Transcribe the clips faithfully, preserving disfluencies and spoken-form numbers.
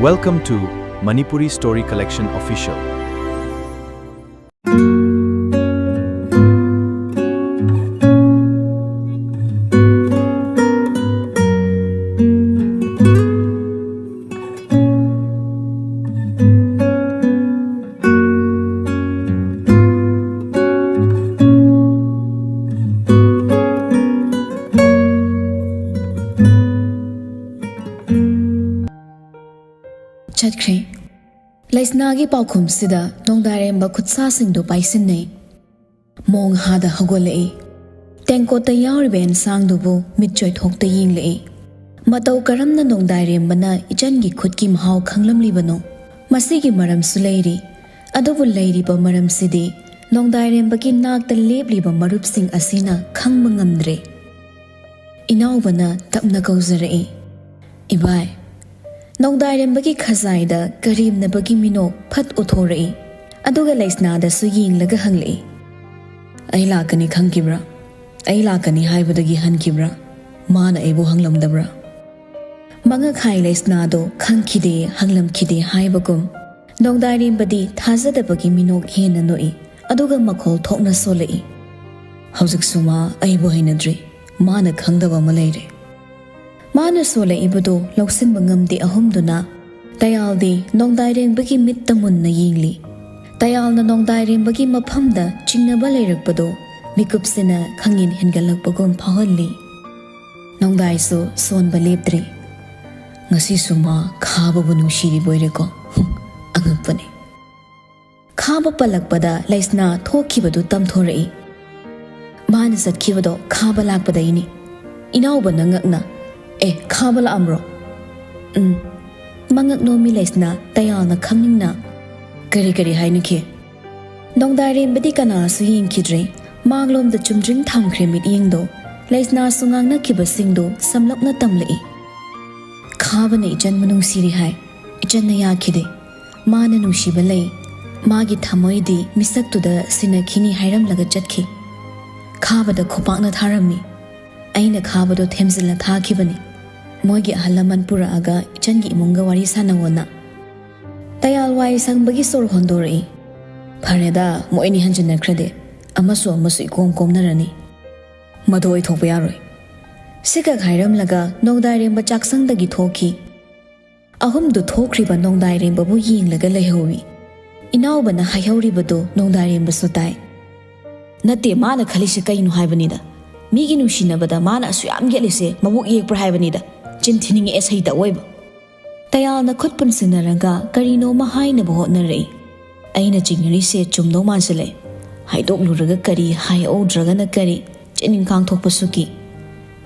Welcome to Manipuri Story Collection Official. ꯆꯠꯈ꯭ꯔꯦ꯫ ꯂꯩꯁꯅꯥꯒꯤ ꯄꯥꯎꯈꯨꯝꯁꯤꯗ ꯅꯣꯡꯗꯥꯏꯔꯦꯝꯕ ꯈꯨꯠꯁꯥꯁꯤꯡꯗꯨ ꯄꯥꯏꯁꯤꯟꯅꯩ꯫ ꯃꯣꯡ ꯍꯥꯗ ꯍꯧꯒꯠꯂꯛꯏ꯫ ꯇꯦꯡꯀꯣꯠꯇ ꯌꯥꯎꯔꯤꯕ ꯑꯦꯟꯁꯥꯡꯗꯨꯕꯨ ꯃꯤꯠ ꯆꯣꯏꯊꯣꯛꯇ ꯌꯦꯡꯂꯛꯏ꯫ ꯃꯇꯧ ꯀꯔꯝꯅ ꯅꯣꯡꯗꯥꯏꯔꯦꯝꯕꯅ ꯏꯆꯟꯒꯤ ꯈꯨꯠꯀꯤ ꯃꯍꯥꯎ ꯈꯪꯂꯝꯂꯤꯕꯅꯣ? ꯃꯁꯤꯒꯤ ꯃꯔꯝꯁꯨ ꯂꯩꯔꯤ꯫ ꯑꯗꯨꯕꯨ ꯂꯩꯔꯤꯕ ꯃꯔꯝꯁꯤꯗꯤ ꯅꯣꯡꯗꯥꯏꯔꯦꯝꯕꯒꯤ ꯅꯥꯛꯇ ꯂꯦꯞꯂꯤꯕ ꯃꯔꯨꯞꯁꯤꯡ ꯑꯁꯤꯅ ꯈꯪꯕ ꯉꯝꯗ꯭ꯔꯦ꯫ ꯏꯅꯥꯎꯕꯅ ꯇꯞꯅ ꯀꯧꯖꯔꯛꯏ, "ꯏꯕꯥꯏ!" ꯅꯣꯡꯗꯥꯏꯔꯦꯝꯕꯒꯤ ꯈꯖꯥꯏꯗ ꯀꯔꯦꯝꯅꯕꯒꯤ ꯃꯤꯅꯣꯛ ꯐꯠ ꯎꯊꯣꯔꯛꯏ꯫ ꯑꯗꯨꯒ ꯂꯩꯁꯅꯥꯗꯁꯨ ꯌꯦꯡꯂꯒ ꯍꯪꯂꯛꯏ, "ꯑꯩ ꯂꯥꯛꯀꯅꯤ ꯈꯪꯈꯤꯕ꯭ꯔꯥ? ꯑꯩ ꯂꯥꯛꯀꯅꯤ ꯍꯥꯏꯕꯗꯒꯤ ꯍꯟꯈꯤꯕ꯭ꯔꯥ? ꯃꯥꯅ ꯑꯩꯕꯨ ꯍꯪꯂꯝꯗꯕ꯭ꯔꯥ?" ꯃꯉꯛ ꯍꯥꯏ ꯂꯩꯁꯅꯥꯗꯣ ꯈꯪꯈꯤꯗꯦ, ꯍꯪꯂꯝꯈꯤꯗꯦ ꯍꯥꯏꯕꯒꯨꯝ ꯅꯣꯡꯗꯥꯏꯔꯦꯝꯕꯗꯤ ꯊꯥꯖꯗꯕꯒꯤ ꯃꯤꯅꯣꯛ ꯍꯦꯟꯅ ꯅꯣꯛꯏ꯫ ꯑꯗꯨꯒ ꯃꯈꯣꯜ ꯊꯣꯛꯅ ꯁꯣꯜꯂꯛꯏ, "ꯍꯧꯖꯤꯛꯁꯨ ꯃꯥ ꯑꯩꯕꯨ ꯍꯩꯅꯗ꯭ꯔꯤ꯫ ꯃꯥꯅ ꯈꯪꯗꯕ ꯑꯃ ꯂꯩꯔꯦ꯫" ꯃꯥꯅ ꯁꯣꯜꯂꯛꯏꯕꯗꯨ ꯂꯧꯁꯤꯟꯕ ꯉꯝꯗꯦ ꯑꯍꯨꯝꯗꯨꯅ ꯇꯌꯥꯜꯗꯤ ꯅꯣꯡꯗꯥꯏꯔꯦꯝꯕꯒꯤ ꯃꯤꯠꯇ ꯃꯨꯟꯅ ꯌꯦꯡꯂꯤ꯫ ꯇꯌꯥꯜꯅ ꯅꯣꯡꯗꯥꯏꯔꯦꯝꯕꯒꯤ ꯃꯐꯝꯗ ꯆꯤꯡꯅꯕ ꯂꯩꯔꯛꯄꯗꯨ ꯃꯤꯀꯨꯞꯁꯤꯅ ꯈꯪꯌꯦꯟ ꯍꯦꯟꯒꯠꯂꯛꯄꯒꯨꯝ ꯐꯥꯎꯍꯜꯂꯤ꯫ ꯅꯣꯡꯗꯥꯏꯁꯨ ꯁꯣꯟꯕ ꯂꯦꯞꯇ꯭ꯔꯤ꯫ "ꯉꯁꯤꯁꯨ ꯃꯥ ꯈꯥꯕꯕꯨ ꯅꯨꯡꯁꯤꯔꯤꯕꯣꯏꯔꯦꯀꯣ?" ꯑꯉꯛꯄꯅꯤ꯫ ꯈꯥꯕ ꯄꯜꯂꯛꯄꯗ ꯂꯩꯁꯅꯥ ꯊꯣꯛꯈꯤꯕꯗꯨ ꯇꯝꯊꯣꯔꯛꯏ꯫ "ꯃꯥꯅ ꯆꯠꯈꯤꯕꯗꯣ ꯈꯥꯕ ꯂꯥꯛꯄꯗꯩꯅꯤ꯫" ꯏꯅꯥꯎꯕꯅ ꯉꯛꯅ, "ꯑꯦ, ꯈꯥꯕ ꯂꯥꯛꯑꯝꯕ꯭ꯔꯣ?" "ꯎꯝ꯫" ꯃꯉꯛ ꯅꯣꯝꯃꯤ ꯂꯩꯁꯅꯥ ꯇꯌꯥꯜꯅ ꯈꯪꯅꯤꯡꯅ, "ꯀꯔꯤ ꯀꯔꯤ ꯍꯥꯏꯅꯈꯤ?" ꯅꯣꯡꯗꯥꯏꯔꯦꯝꯕꯗꯤ ꯀꯅꯥꯁꯨ ꯌꯦꯡꯈꯤꯗ꯭ꯔꯦ꯫ ꯃꯥꯡꯂꯣꯝꯗ ꯆꯨꯝꯗ꯭ꯔꯤꯡ ꯊꯝꯈ꯭ꯔꯦ ꯃꯤꯠꯌꯦꯡꯗꯣ꯫ ꯂꯩꯁꯅꯥꯁꯨ ꯉꯥꯡꯅꯈꯤꯕꯁꯤꯡꯗꯣ ꯁꯝꯂꯞꯅ ꯇꯝꯂꯛꯏ꯫ "ꯈꯥꯕꯅ ꯏꯆꯟꯕꯨ ꯅꯨꯡꯁꯤꯔꯤ ꯍꯥꯏ꯫ ꯏꯆꯟꯅ ꯌꯥꯈꯤꯗꯦ꯫ ꯃꯥꯅ ꯅꯨꯡꯁꯤꯕ ꯂꯩ꯫ ꯃꯥꯒꯤ ꯊꯃꯣꯏꯗꯤ ꯃꯤꯁꯛꯇꯨꯗ ꯁꯤꯟꯅꯈꯤꯅꯤ ꯍꯥꯏꯔꯝꯂꯒ ꯆꯠꯈꯤ꯫ ꯈꯥꯕꯗ ꯈꯨꯄꯥꯛꯅ ꯊꯥꯔꯝꯃꯤ꯫ ꯑꯩꯅ ꯈꯥꯕꯗꯣ ꯊꯦꯝꯖꯤꯜꯂ ꯊꯥꯈꯤꯕꯅꯤ꯫ ꯃꯣꯏꯒꯤ ꯑꯍꯜ ꯂꯃꯟ ꯄꯨꯔꯛꯑꯒ ꯏꯆꯟꯒꯤ ꯏꯃꯨꯡꯒ ꯋꯥꯔꯤ ꯁꯥꯟꯅꯧꯑꯣꯅ꯫ ꯇꯌꯥꯜ ꯋꯥꯏ ꯁꯪꯕꯒꯤ ꯁꯣꯔ ꯍꯣꯟꯗꯣꯔꯛꯏ꯫ ꯐꯔꯦꯗ, ꯃꯣꯏ ꯑꯅꯤ ꯍꯟꯖꯤꯟꯅꯈ꯭ꯔꯗꯤ꯫ ꯑꯃꯁꯨ ꯑꯃꯁꯨ ꯏꯀꯣꯝ ꯀꯣꯝꯅꯔꯅꯤ꯫ ꯃꯗꯨ ꯑꯣꯏꯊꯣꯛꯄ ꯌꯥꯔꯣꯏ꯫ ꯁꯤꯈꯛ ꯍꯥꯏꯔꯝꯂꯒ ꯅꯣꯡꯗꯥꯏꯔꯦꯝꯕ ꯆꯥꯛꯁꯪꯗꯒꯤ ꯊꯣꯛꯈꯤ꯫ ꯑꯍꯨꯝꯗꯨ ꯊꯣꯛꯈ꯭ꯔꯤꯕ ꯅꯣꯡꯗꯥꯏꯔꯦꯝꯕꯕꯨ ꯌꯦꯡꯂꯒ ꯂꯩꯍꯧꯏ꯫ ꯏꯅꯥꯎꯕꯅ ꯍꯥꯏꯍꯧꯔꯤꯕꯗꯨ ꯅꯣꯡꯗꯥꯏꯔꯦꯝꯕꯁꯨ ꯇꯥꯏ꯫ ꯅꯠꯇꯦ, ꯃꯥꯅ ꯈꯜꯂꯤꯁꯦ ꯀꯩꯅꯣ ꯍꯥꯏꯕꯅꯤꯗ꯫ ꯃꯤꯒꯤ ꯅꯨꯡꯁꯤꯅꯕꯗ ꯃꯥꯅ ꯑꯁꯨꯛ ꯌꯥꯝ ꯌꯦꯠꯂꯤꯁꯦ ꯃꯕꯨꯛ ꯌꯦꯛꯄ꯭ꯔꯥ ꯍꯥꯏꯕꯅꯤꯗ꯫ ꯆꯤꯟ ꯊꯤꯅꯤꯡꯉꯛꯑꯦ ꯁꯩꯇ ꯑꯣꯏꯕ꯫ ꯇꯌꯥꯜꯅ ꯈꯨꯠ ꯄꯨꯟꯁꯤꯟꯅꯔꯒ ꯀꯔꯤꯅꯣꯃ ꯍꯥꯏꯅꯕ ꯍꯣꯠꯅꯔꯛꯏ꯫ ꯑꯩꯅ ꯆꯤꯡꯅꯔꯤꯁꯦ ꯆꯨꯝꯗꯧ ꯃꯥꯟꯁꯤꯜꯂꯛꯑꯦ꯫ ꯍꯥꯏꯗꯣꯛꯂꯨꯔꯒ ꯀꯔꯤ ꯍꯥꯏꯍꯧꯗ꯭ꯔꯒꯅ ꯀꯔꯤ, ꯆꯤꯟ ꯏꯟꯈꯥꯡ ꯊꯣꯛꯄꯁꯨ ꯀꯤ꯫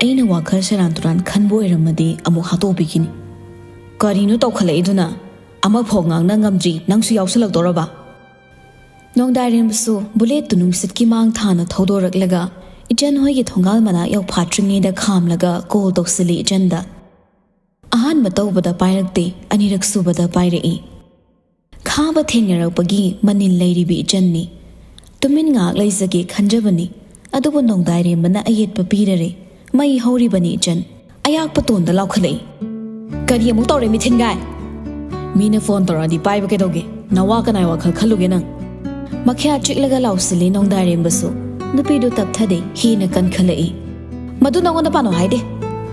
ꯑꯩꯅ ꯋꯥꯈꯜ ꯁꯦꯔꯥꯟ ꯇꯨꯔꯥꯟ ꯈꯟꯕ ꯑꯣꯏꯔꯝꯃꯗꯤ ꯑꯃꯨꯛ ꯍꯥꯠꯇꯣꯛꯄꯤꯈꯤꯅꯤ꯫ ꯀꯔꯤꯅꯣ ꯇꯧꯈꯠꯂꯛꯏꯗꯨꯅ? ꯑꯃꯐꯥꯎ ꯉꯥꯡꯅ ꯉꯝꯗ꯭ꯔꯤ, ꯅꯪꯁꯨ ꯌꯥꯎꯁꯜꯂꯛꯇꯧꯔꯕ? ꯅꯣꯡꯗꯥꯏꯔꯦꯝꯕꯁꯨ ꯕꯨꯂꯦꯠꯇꯨ ꯅꯨꯡꯁꯤꯠꯀꯤ ꯃꯥꯡ ꯊꯥꯅ ꯊꯧꯗꯣꯔꯛꯂꯒ ꯏꯆꯟ ꯍꯣꯏꯒꯤ ꯊꯣꯡꯒꯥꯜ ꯃꯅꯥꯛ ꯌꯧꯐꯥꯠꯇ꯭ꯔꯤꯉꯩꯗ ꯈꯥꯝꯂꯒ ꯀꯣꯜ ꯇꯧꯁꯤꯜꯂꯤ ꯏꯆꯟꯗ꯫ ꯑꯍꯥꯟꯕ ꯇꯧꯕꯗ ꯄꯥꯏꯔꯛꯇꯦ, ꯑꯅꯤꯔꯛ ꯁꯨꯕꯗ ꯄꯥꯏꯔꯛꯏ꯫ ꯈꯥꯕ ꯊꯦꯡꯅꯔꯛꯄꯒꯤ ꯃꯅꯤꯜ ꯂꯩꯔꯤꯕꯤ ꯏꯆꯟꯅꯤ꯫ ꯇꯨꯃꯤꯟ ꯉꯥꯏꯍꯥꯛ ꯂꯩꯖꯒꯦ ꯈꯟꯖꯕꯅꯤ, ꯑꯗꯨꯕꯨ ꯅꯣꯡꯗꯥꯏꯔꯦꯝꯕꯅ ꯑꯌꯦꯠꯄ ꯄꯤꯔꯔꯦ꯫ ꯃꯩ ꯍꯧꯔꯤꯕꯅꯤ ꯏꯆꯟ꯫ ꯑꯌꯥꯛꯄ ꯇꯣꯟꯗ ꯂꯥꯎꯈꯠꯂꯛꯏ꯫ ꯀꯔꯤ ꯑꯃꯨꯛ ꯇꯧꯔꯦ ꯃꯤꯊꯤꯟꯒꯥꯏ? ꯃꯤꯅ ꯐꯣꯟ ꯇꯧꯔꯛꯑꯗꯤ ꯄꯥꯏꯕ ꯀꯩꯗꯧꯒꯦ? ꯅꯋꯥ ꯀꯅꯥꯏ ꯋꯥꯈꯜ ꯈꯜꯂꯨꯒꯦ ꯅꯪ? ꯃꯈ꯭ꯌꯥ ꯆꯤꯛꯂꯒ ꯂꯥꯎꯁꯤꯜꯂꯤ ꯅꯣꯡꯗꯥꯏꯔꯦꯝꯕꯁꯨ꯫ ꯅꯨꯄꯤꯗꯨ ꯇꯞꯊꯗꯦ, ꯍꯦꯟꯅ ꯀꯟꯈꯠꯂꯛꯏ꯫ ꯃꯗꯨ ꯅꯉꯣꯟꯗ ꯄꯥꯟꯅꯧ ꯍꯥꯏꯗꯦ꯫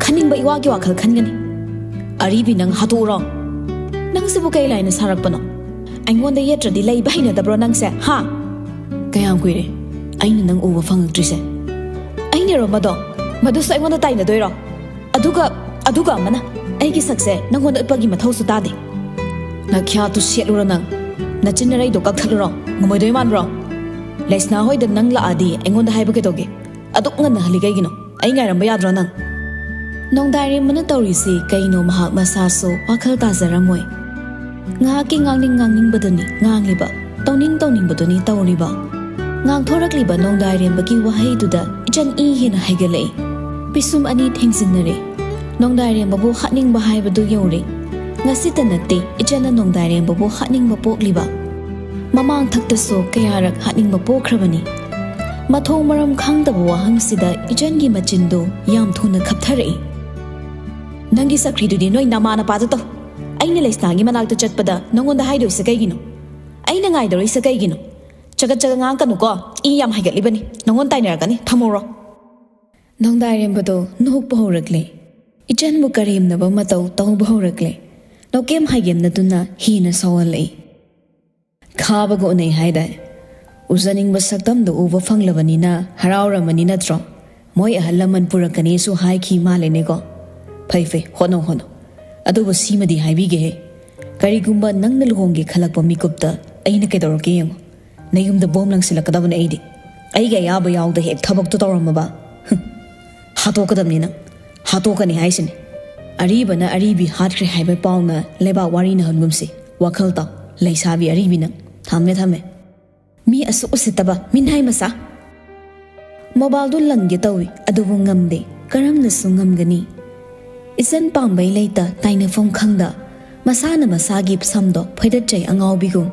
ꯈꯟꯅꯤꯡꯕ ꯏꯋꯥꯒꯤ ꯋꯥꯈꯜ ꯈꯟꯒꯅꯤ꯫ ꯑꯔꯤꯕꯤ ꯅꯪ ꯍꯥꯠꯇꯣꯛꯎꯔꯣ꯫ ꯅꯪꯁꯤꯕꯨ ꯀꯩ ꯂꯥꯏꯅ ꯁꯥꯔꯛꯄꯅꯣ? ꯑꯩꯉꯣꯟꯗ ꯌꯦꯠꯇ꯭ꯔꯗꯤ ꯂꯩꯕ ꯍꯩꯅꯗꯕ꯭ꯔꯣ ꯅꯪꯁꯦ, ꯍꯥ? ꯀꯌꯥꯝ ꯀꯨꯏꯔꯦ ꯑꯩꯅ ꯅꯪ ꯎꯕ ꯐꯪꯉꯛꯇ꯭ꯔꯤꯁꯦ? ꯑꯩꯅꯔꯣ ꯃꯗꯣ? ꯃꯗꯨꯁꯨ ꯑꯩꯉꯣꯟꯗ ꯇꯥꯏꯅꯗꯣꯏꯔꯣ? ꯑꯗꯨꯒ, ꯑꯗꯨꯒ ꯑꯃꯅ ꯑꯩꯒꯤ ꯁꯛꯁꯦ ꯅꯪꯉꯣꯟꯗ ꯎꯠꯄꯒꯤ ꯃꯊꯧꯁꯨ ꯇꯥꯗꯦ꯫ ꯅꯈ꯭ꯌꯥꯠꯇꯨ ꯁꯦꯠꯂꯨꯔꯣ ꯅꯪ꯫ ꯅꯆꯤꯟ ꯅꯔꯩꯗꯣ ꯀꯛꯊꯠꯂꯨꯔꯣ꯫ ꯉꯝꯃꯣꯏꯗꯣꯏ ꯃꯥꯟꯕ꯭ꯔꯣ? ꯂꯩꯁꯅꯥ ꯍꯣꯏꯗ ꯅꯪ ꯂꯥꯛꯑꯗꯤ ꯑꯩꯉꯣꯟꯗ ꯍꯥꯏꯕ ꯀꯩꯗꯧꯒꯦ? ꯑꯗꯨꯛ ꯉꯟꯅ ꯍꯜꯂꯤ ꯀꯩꯒꯤꯅꯣ? ꯑꯩ ꯉꯥꯏꯔꯝꯕ ꯌꯥꯗ꯭ꯔꯣ ꯅꯪ? ꯅꯣꯡꯗꯥꯏꯔꯦꯝꯕꯅ ꯇꯧꯔꯤꯁꯤ ꯀꯩꯅꯣ ꯃꯍꯥꯛ ꯃꯁꯥꯁꯨ ꯋꯥꯈꯜ ꯇꯥꯖꯔꯝꯃꯣꯏ꯫ ꯉꯥꯏꯍꯥꯛꯀꯤ ꯉꯥꯡꯅꯤꯡ ꯉꯥꯡꯅꯤꯡꯕꯗꯨꯅꯤ ꯉꯥꯡꯂꯤꯕ, ꯇꯧꯅꯤꯡ ꯇꯧꯅꯤꯡꯕꯗꯨꯅꯤ ꯇꯧꯔꯤꯕ꯫ ꯉꯥꯡꯊꯣꯔꯛꯂꯤꯕ ꯅꯣꯡꯗꯥꯏꯔꯦꯝꯕꯒꯤ ꯋꯥꯍꯩꯗꯨꯗ ꯏꯆꯟ ꯏ ꯍꯦꯟꯅ ꯍꯩꯒꯠꯂꯛꯏ꯫ ꯄꯤꯁꯨꯝ ꯑꯅꯤ ꯊꯦꯡꯖꯤꯟꯅꯔꯦ꯫ ꯅꯣꯡꯗꯥꯏꯔꯦꯝꯕꯕꯨ ꯍꯥꯠꯅꯤꯡꯕ ꯍꯥꯏꯕꯗꯨ ꯌꯧꯔꯦ꯫ ꯉꯁꯤꯇ ꯅꯠꯇꯦ ꯏꯆꯟꯅ ꯅꯣꯡꯗꯥꯏꯔꯦꯝꯕꯕꯨ ꯍꯥꯠꯅꯤꯡꯕ ꯄꯣꯛꯂꯤꯕ꯫ ꯃꯃꯥꯡ ꯊꯛꯇꯁꯨ ꯀꯌꯥꯔꯛ ꯍꯥꯠꯅꯤꯡꯕ ꯄꯣꯛꯈ꯭ꯔꯕꯅꯤ꯫ ꯃꯊꯣꯡ ꯃꯔꯝ ꯈꯪꯗꯕ ꯋꯥꯍꯪꯁꯤꯗ ꯏꯆꯟꯒꯤ ꯃꯆꯤꯟꯗꯨ ꯌꯥꯝ ꯊꯨꯅ ꯈꯞꯊꯔꯛꯏ꯫ ꯅꯪꯒꯤ ꯆꯀ꯭ꯔꯤꯗꯨꯗꯤ ꯅꯣꯏ ꯅꯃꯥ ꯅꯄꯥꯗ ꯇꯧ꯫ ꯑꯩꯅ ꯂꯩꯁꯅꯥꯒꯤ ꯃꯅꯥꯛꯇ ꯆꯠꯄꯗ ꯅꯪꯉꯣꯟꯗ ꯍꯥꯏꯗꯣꯏꯁꯦ ꯀꯩꯒꯤꯅꯣ? ꯑꯩꯅ ꯉꯥꯏꯗꯧꯔꯤꯁꯦ ꯀꯩꯒꯤꯅꯣ? ꯆꯒꯠ ꯆꯒꯠ ꯉꯥꯡꯀꯅꯨꯀꯣ꯫ ꯏ ꯌꯥꯝ ꯍꯥꯏꯒꯠꯂꯤꯕꯅꯤ ꯅꯪꯉꯣꯟꯗ ꯇꯥꯏꯅꯔꯛꯀꯅꯤ꯫ ꯊꯝꯃꯧꯔꯣ꯫ ꯅꯣꯡꯗꯥꯏꯔꯦꯝꯕꯗꯣ ꯅꯣꯛꯄ ꯍꯧꯔꯛꯂꯦ꯫ ꯏꯆꯟꯕꯨ ꯀꯔꯦꯝꯅꯕ ꯃꯇꯧ ꯇꯧꯕ ꯍꯧꯔꯛꯂꯦ꯫ ꯂꯧꯀꯦꯝ ꯍꯥꯏꯒꯦꯝꯅꯗꯨꯅ ꯍꯦꯟꯅ ꯁꯥꯎꯍꯜꯂꯛꯏ꯫ ꯈꯥꯕꯒ ꯎꯅꯩ ꯍꯥꯏꯗꯥꯏ? ꯎꯖꯅꯤꯡꯕ ꯁꯛꯇꯝꯗꯣ ꯎꯕ ꯐꯪꯂꯕꯅꯤꯅ ꯍꯔꯥꯎꯔꯝꯃꯅꯤ ꯅꯠꯇ꯭ꯔꯣ? ꯃꯣꯏ ꯑꯍꯜ ꯂꯃꯟ ꯄꯨꯔꯛꯀꯅꯤꯁꯨ ꯍꯥꯏꯈꯤ ꯃꯥꯜꯂꯦꯅꯦꯀꯣ꯫ ꯐꯩ ꯐꯩ, ꯍꯣꯠꯅꯧ ꯍꯣꯠꯅꯧ꯫ ꯑꯗꯨꯕꯨ ꯁꯤꯃꯗꯤ ꯍꯥꯏꯕꯤꯒꯦꯍꯦ, ꯀꯔꯤꯒꯨꯝꯕ ꯅꯪꯅ ꯂꯨꯍꯣꯡꯒꯦ ꯈꯜꯂꯛꯄ ꯃꯤꯀꯨꯞꯇ ꯑꯩꯅ ꯀꯩꯗꯧꯔꯛꯀꯦ ꯌꯦꯡꯉꯣ꯫ ꯅꯌꯨꯝꯗ ꯕꯣꯝ ꯂꯪꯁꯤꯜꯂꯛꯀꯗꯕꯅꯦ ꯑꯩꯗꯤ꯫ ꯑꯩꯒꯤ ꯑꯌꯥꯕ ꯌꯥꯎꯗ ꯍꯦꯛ ꯊꯕꯛꯇꯣ ꯇꯧꯔꯝꯃꯕ, ꯍꯨꯝ, ꯍꯥꯠꯇꯣꯛꯀꯗꯕꯅꯤ ꯅꯪ꯫ ꯍꯥꯠꯇꯣꯛꯀꯅꯤ ꯍꯥꯏꯁꯤꯅꯤ꯫ ꯑꯔꯤꯕꯅ ꯑꯔꯤꯕꯤ ꯍꯥꯠꯈ꯭ꯔꯦ ꯍꯥꯏꯕ ꯄꯥꯎꯅ ꯂꯩꯕꯥꯛ ꯋꯥꯔꯤꯅ ꯍꯟꯒꯨꯝꯁꯤ꯫ ꯋꯥꯈꯜ ꯇꯥꯎ, ꯂꯩꯁꯥꯕꯤ ꯑꯔꯤꯕꯤ ꯅꯪ꯫ ꯊꯝꯃꯦ ꯊꯝꯃꯦ꯫ ꯃꯤ ꯑꯁꯨꯛ ꯎꯁꯤꯠꯇꯕ ꯃꯤꯅꯥꯏ ꯃꯆꯥ꯫ ꯃꯣꯕꯥꯏꯜꯗꯨ ꯂꯪꯒꯦ ꯇꯧꯏ, ꯑꯗꯨꯕꯨ ꯉꯝꯗꯦ꯫ ꯀꯔꯝꯅꯁꯨ ꯉꯝꯒꯅꯤ? ꯏꯆꯟ ꯄꯥꯝꯕꯩ ꯂꯩꯇ ꯇꯥꯏꯅꯐꯝ ꯈꯪꯗ ꯃꯁꯥꯅ ꯃꯁꯥꯒꯤ ꯁꯝꯗꯣ ꯐꯣꯏꯗꯠꯆꯩ ꯑꯉꯥꯎꯕꯤꯒꯨꯝ꯫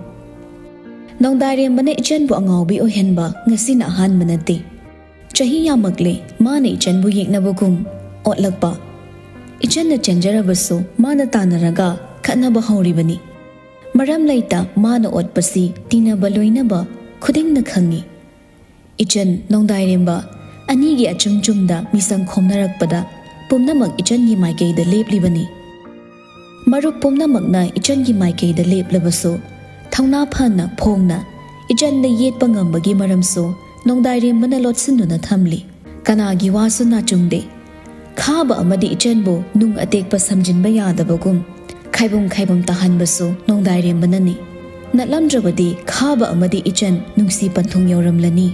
ꯅꯣꯡꯗꯥꯏꯔꯦꯝꯕꯅ ꯏꯆꯟꯕꯨ ꯑꯉꯥꯎꯕꯤ ꯑꯣꯏꯍꯟꯕ ꯉꯁꯤꯅ ꯑꯍꯥꯟꯕ ꯅꯠꯇꯦ꯫ ꯆꯍꯤ ꯌꯥꯝꯃꯛꯂꯦ ꯃꯥꯅ ꯏꯆꯟꯕꯨ ꯌꯦꯛꯅꯕꯒꯨꯝ ꯑꯣꯠꯂꯛꯄ꯫ ꯏꯆꯟꯅ ꯆꯦꯟꯖꯔꯕꯁꯨ ꯃꯥꯅ ꯇꯥꯟꯅꯔꯒ ꯈꯠꯅꯕ ꯍꯧꯔꯤꯕꯅꯤ꯫ ꯃꯔꯝ ꯂꯩꯇ ꯃꯥꯅ ꯑꯣꯠꯄꯁꯤ ꯇꯤꯟꯅꯕ ꯂꯣꯏꯅꯕ ꯈꯨꯗꯤꯡꯅ ꯈꯪꯏ꯫ ꯏꯆꯟ ꯅꯣꯡꯗꯥꯏꯔꯦꯝꯕ ꯑꯅꯤꯒꯤ ꯑꯆꯨꯝ ꯆꯨꯝꯗ ꯃꯤꯆꯪ ꯈꯣꯝꯅꯔꯛꯄꯗ ꯄꯨꯝꯅꯃꯛ ꯏꯆꯟꯒꯤ ꯃꯥꯏꯀꯩꯗ ꯂꯦꯞꯂꯤꯕꯅꯤ꯫ ꯃꯔꯨꯞ ꯄꯨꯝꯅꯃꯛꯅ ꯏꯆꯟꯒꯤ ꯃꯥꯏꯀꯩꯗ ꯂꯦꯞꯂꯕꯁꯨ, ꯊꯧꯅꯥ ꯐꯅ ꯐꯣꯡꯅ ꯏꯆꯟꯗ ꯌꯦꯠꯄ ꯉꯝꯕꯒꯤ ꯃꯔꯝꯁꯨ ꯅꯣꯡꯗꯥꯏꯔꯦꯝꯕꯅ ꯂꯣꯠꯁꯤꯟꯗꯨꯅ ꯊꯝꯂꯤ꯫ ꯀꯅꯥꯒꯤ ꯋꯥꯁꯨ ꯅꯥꯆꯨꯡꯗꯦ꯫ ꯈꯥꯕ ꯑꯃꯗꯤ ꯏꯆꯟꯕꯨ ꯅꯨꯡ ꯑꯇꯦꯛꯄ ꯁꯝꯖꯤꯟꯕ ꯌꯥꯗꯕꯒꯨꯝ ꯈꯥꯏꯕꯨꯝ ꯈꯥꯏꯕꯨꯝ ꯇꯥꯍꯟꯕꯁꯨ ꯅꯣꯡꯗꯥꯏꯔꯦꯝꯕꯅꯅꯤ꯫ ꯅꯠꯂꯝꯗ꯭ꯔꯕꯗꯤ ꯈꯥꯕ ꯑꯃꯗꯤ ꯏꯆꯟ ꯅꯨꯡꯁꯤ ꯄꯟꯊꯨꯡ ꯌꯧꯔꯝꯂꯅꯤ꯫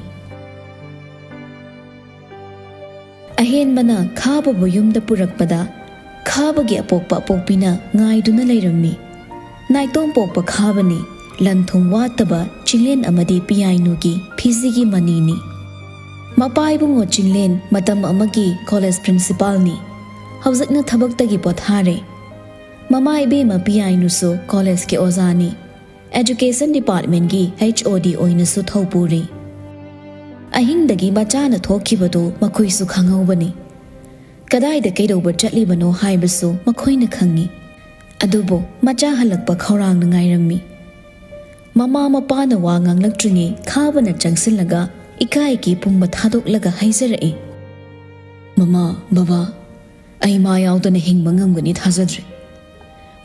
ꯑꯍꯦꯟꯕꯅ ꯈꯥꯕꯕꯨ ꯌꯨꯝꯗ ꯄꯨꯔꯛꯄꯗ ꯈꯥꯕꯒꯤ ꯑꯄꯣꯛꯄ ꯑꯄꯣꯛꯄꯤꯅ ꯉꯥꯏꯗꯨꯅ ꯂꯩꯔꯝꯃꯤ꯫ ꯅꯥꯏꯇꯣꯝ ꯄꯣꯛꯄ ꯈꯥꯕꯅꯤ, ꯂꯟ ꯊꯨꯝ ꯋꯥꯠꯇꯕ ꯆꯤꯡꯂꯦꯟ ꯑꯃꯗꯤ ꯄꯤꯌꯥꯏꯅꯨꯒꯤ ꯐꯤꯖꯤꯒꯤ ꯃꯅꯤꯅꯤ꯫ ꯃꯄꯥ ꯏꯕꯨꯡꯉꯣ ꯆꯤꯡꯂꯦꯟ ꯃꯇꯝ ꯑꯃꯒꯤ ꯀꯣꯂꯦꯖ ꯄ꯭ꯔꯤꯟꯁꯤꯄꯥꯜꯅꯤ꯫ ꯍꯧꯖꯤꯛꯅ ꯊꯕꯛꯇꯒꯤ ꯄꯣꯊꯥꯔꯦ꯫ ꯃꯃꯥ ꯏꯕꯦꯝꯃ ꯄꯤꯌꯥꯏꯅꯨꯁꯨ ꯀꯣꯂꯦꯖꯀꯤ ꯑꯣꯖꯥꯅꯤ꯫ ꯑꯦꯖꯨꯀꯦꯁꯟ ꯗꯤꯄꯥꯔꯠꯃꯦꯟꯒꯤ H O D ꯑꯣꯏꯅꯁꯨ ꯊꯧ ꯄꯨꯔꯤ꯫ ꯑꯍꯤꯡꯗꯒꯤ ꯃꯆꯥꯅ ꯊꯣꯛꯈꯤꯕꯗꯨ ꯃꯈꯣꯏꯁꯨ ꯈꯪꯍꯧꯕꯅꯤ꯫ ꯀꯗꯥꯏꯗ ꯀꯩꯗꯧꯕ ꯆꯠꯂꯤꯕꯅꯣ ꯍꯥꯏꯕꯁꯨ ꯃꯈꯣꯏꯅ ꯈꯪꯏ꯫ ꯑꯗꯨꯕꯨ ꯃꯆꯥ ꯍꯜꯂꯛꯄ ꯈꯧꯔꯥꯡꯅ ꯉꯥꯏꯔꯝꯃꯤ꯫ ꯃꯃꯥ ꯃꯄꯥꯅ ꯋꯥ ꯉꯥꯡꯂꯛꯇ꯭ꯔꯤꯉꯩ ꯈꯥꯕꯅ ꯆꯪꯁꯤꯜꯂꯒ ꯏꯀꯥꯏꯒꯤ ꯄꯨꯝꯕ ꯊꯥꯗꯣꯛꯂꯒ ꯍꯥꯏꯖꯔꯛꯏ, "ꯃꯃꯥ, ꯕꯕꯥ, ꯑꯩ ꯃꯥ ꯌꯥꯎꯗꯅ ꯍꯤꯡꯕ ꯉꯝꯒꯅꯤ ꯊꯥꯖꯗ꯭ꯔꯦ꯫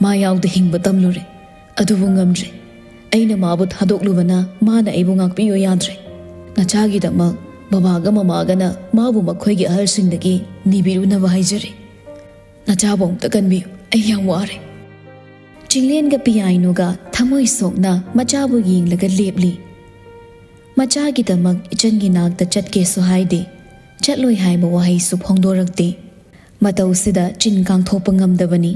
ꯃꯥ ꯌꯥꯎꯗ ꯍꯤꯡꯕ ꯇꯝꯂꯨꯔꯦ, ꯑꯗꯨꯕꯨ ꯉꯝꯗ꯭ꯔꯦ꯫ ꯑꯩꯅ ꯃꯥꯕꯨ ꯊꯥꯗꯣꯛꯂꯨꯕꯅ ꯃꯥꯅ ꯑꯩꯕꯨ ꯉꯥꯛꯄꯤꯌꯨ ꯌꯥꯗ꯭ꯔꯦ꯫ ꯅꯆꯥꯒꯤꯗꯃꯛ ꯕꯕꯥꯒ ꯃꯃꯥꯒꯅ ꯃꯥꯕꯨ ꯃꯈꯣꯏꯒꯤ ꯑꯍꯜꯁꯤꯡꯗꯒꯤ ꯅꯤꯕꯤꯔꯨꯅꯕ ꯍꯥꯏꯖꯔꯤ꯫ ꯅꯆꯥꯕꯨ ꯑꯃꯨꯛꯇ ꯀꯟꯕꯤꯌꯨ, ꯑꯩ ꯌꯥꯝ ꯋꯥꯔꯦ꯫" ꯆꯤꯡꯂꯦꯟꯒ ꯄꯤꯌꯥꯏꯅꯨꯒ ꯊꯃꯣꯏ ꯁꯣꯛꯅ ꯃꯆꯥꯕꯨ ꯌꯦꯡꯂꯒ ꯂꯦꯞꯂꯤ꯫ ꯃꯆꯥꯒꯤꯗꯃꯛ ꯏꯆꯟꯒꯤ ꯅꯥꯛꯇ ꯆꯠꯀꯦꯁꯨ ꯍꯥꯏꯗꯦ, ꯆꯠꯂꯣꯏ ꯍꯥꯏꯕ ꯋꯥꯍꯩꯁꯨ ꯐꯣꯡꯗꯣꯔꯛꯇꯦ꯫ ꯃꯇꯧꯁꯤꯗ ꯆꯤꯟ ꯀꯥꯡꯊꯣꯛꯄ ꯉꯝꯗꯕꯅꯤ꯫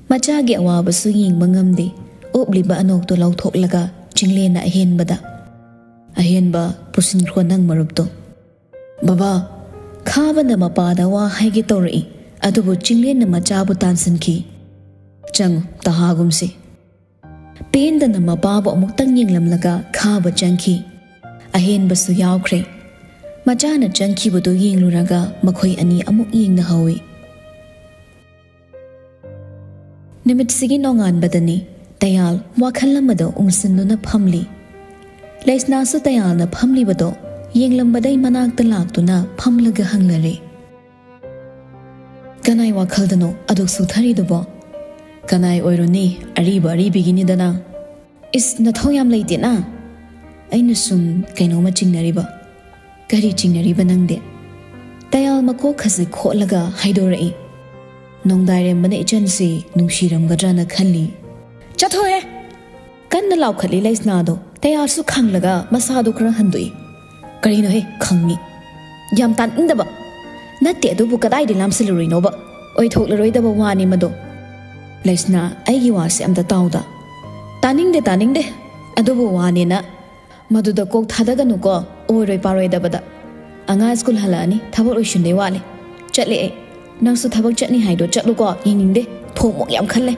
ꯃꯆꯥꯒꯤ ꯑꯋꯥꯕꯁꯨ ꯌꯦꯡꯕ ꯉꯝꯗꯦ꯫ ꯎꯞꯂꯤꯕ ꯑꯅꯣꯛꯇꯨ ꯂꯧꯊꯣꯛꯂꯒ ꯆꯤꯡꯂꯦꯟꯅ ꯑꯍꯦꯟꯕꯗ, "ꯑꯍꯦꯟꯕ, ꯄꯨꯁꯤꯟꯈ꯭ꯔꯣ ꯅꯪ ꯃꯔꯨꯞꯇꯣ꯫" "ꯕꯕꯥ!" ꯈꯥꯕꯅ ꯃꯄꯥꯗ ꯋꯥ ꯍꯥꯏꯒꯦ ꯇꯧꯔꯛꯏ, ꯑꯗꯨꯕꯨ ꯆꯤꯡꯂꯦꯟꯅ ꯃꯆꯥꯕꯨ ꯇꯥꯟꯁꯤꯟꯈꯤ꯫ "ꯆꯪꯉꯨ, ꯇꯍꯥꯒꯨꯝꯁꯤ꯫" ꯄꯦꯟꯗꯅ ꯃꯄꯥꯕꯨ ꯑꯃꯨꯛꯇꯪ ꯌꯦꯡꯂꯝꯂꯒ ꯈꯥꯕ ꯆꯪꯈꯤ꯫ ꯑꯍꯦꯟꯕꯁꯨ ꯌꯥꯎꯈ꯭ꯔꯦ꯫ ꯃꯆꯥꯅ ꯆꯪꯈꯤꯕꯗꯨ ꯌꯦꯡꯂꯨꯔꯒ ꯃꯈꯣꯏ ꯑꯅꯤ ꯑꯃꯨꯛ ꯌꯦꯡꯅꯍꯧꯏ꯫ ꯅꯨꯃꯤꯠꯁꯤꯒꯤ ꯅꯣꯡꯉꯥꯟꯕꯗꯅꯤ꯫ ꯇꯌꯥꯜ ꯋꯥꯈꯜ ꯑꯃꯗ ꯎꯪꯁꯤꯟꯗꯨꯅ ꯐꯝꯂꯤ꯫ ꯂꯩꯁꯅꯥꯁꯨ ꯇꯌꯥꯜꯅ ꯐꯝꯂꯤꯕꯗꯣ ꯌꯦꯡꯂꯝꯕꯗꯩ ꯃꯅꯥꯛꯇ ꯂꯥꯛꯇꯨꯅ ꯐꯝꯂꯒ ꯍꯪꯂꯔꯦ, "ꯀꯅꯥꯏ ꯋꯥꯈꯜꯗꯅꯣ ꯑꯗꯨꯛ ꯁꯨꯊꯔꯤꯗꯨꯕꯣ? ꯀꯅꯥꯏ ꯑꯣꯏꯔꯨꯅꯤ, ꯑꯔꯤꯕ ꯑꯔꯤꯕꯤꯒꯤꯅꯤꯗꯅ꯫" "ꯏꯁ, ꯅꯊꯧ ꯌꯥꯝ ꯂꯩꯇꯦꯅ꯫ ꯑꯩꯅ ꯁꯨꯝ ꯀꯩꯅꯣꯝꯃ ꯆꯤꯡꯅꯔꯤꯕ꯫" "ꯀꯔꯤ ꯆꯤꯡꯅꯔꯤꯕ ꯅꯪꯗꯤ?" ꯇꯌꯥꯜ ꯃꯀꯣꯛ ꯈꯖꯤꯛ ꯈꯣꯠꯂꯒ ꯍꯥꯏꯗꯣꯔꯛꯏ꯫ "ꯅꯣꯡꯗꯥꯏꯔꯦꯝꯕꯅ ꯏꯆꯟꯁꯤ ꯅꯨꯡꯁꯤꯔꯝꯒꯗ꯭ꯔꯅ ꯈꯜꯂꯤ꯫" "ꯆꯠꯊꯣꯛꯍꯦ!" ꯀꯟꯅ ꯂꯥꯎꯈꯠꯂꯤ ꯂꯩꯁꯅꯥꯗꯣ꯫ ꯇꯌꯥꯜꯁꯨ ꯈꯪꯂꯒ ꯃꯁꯥꯗꯣ ꯈꯔ ꯍꯟꯗꯣꯛꯏ꯫ "ꯀꯔꯤꯅꯣꯍꯦ, ꯈꯪꯉꯤ? ꯌꯥꯝ ꯇꯥꯅꯤꯡꯗꯕ꯫ ꯅꯠꯇꯦ, ꯑꯗꯨꯕꯨ ꯀꯗꯥꯏꯗ ꯂꯥꯝꯁꯤꯜꯂꯨꯔꯤꯅꯣꯕ? ꯑꯣꯏꯊꯣꯛꯂꯔꯣꯏꯗꯕ ꯋꯥꯅꯤ ꯃꯗꯣ꯫" "ꯂꯩꯁꯅꯥ, ꯑꯩꯒꯤ ꯋꯥꯁꯦ ꯑꯝꯇ ꯇꯥꯎꯗ꯫" "ꯇꯥꯅꯤꯡꯗꯦ, ꯇꯥꯅꯤꯡꯗꯦ꯫ ꯑꯗꯨꯕꯨ ꯋꯥꯅꯦꯅ ꯃꯗꯨꯗ ꯀꯣꯛ ꯊꯥꯗꯒꯅꯨꯀꯣ, ꯑꯣꯏꯔꯣꯏ ꯄꯥꯔꯣꯏꯗꯕꯗ꯫ ꯑꯉꯥꯡ ꯁ꯭ꯀꯨꯜ ꯍꯜꯂꯛꯑꯅꯤ, ꯊꯕꯛ ꯂꯣꯏꯁꯤꯟꯗꯣꯏ ꯋꯥꯠꯂꯤ꯫ ꯆꯠꯂꯦ ꯑꯩ꯫ ꯅꯪꯁꯨ ꯊꯕꯛ ꯆꯠꯅꯤ ꯍꯥꯏꯗꯣ ꯆꯠꯂꯨꯀꯣ, ꯌꯦꯡꯅꯤꯡꯗꯦ꯫ ꯊꯣꯝꯃꯣꯛ ꯌꯥꯝ ꯈꯜꯂꯦ꯫"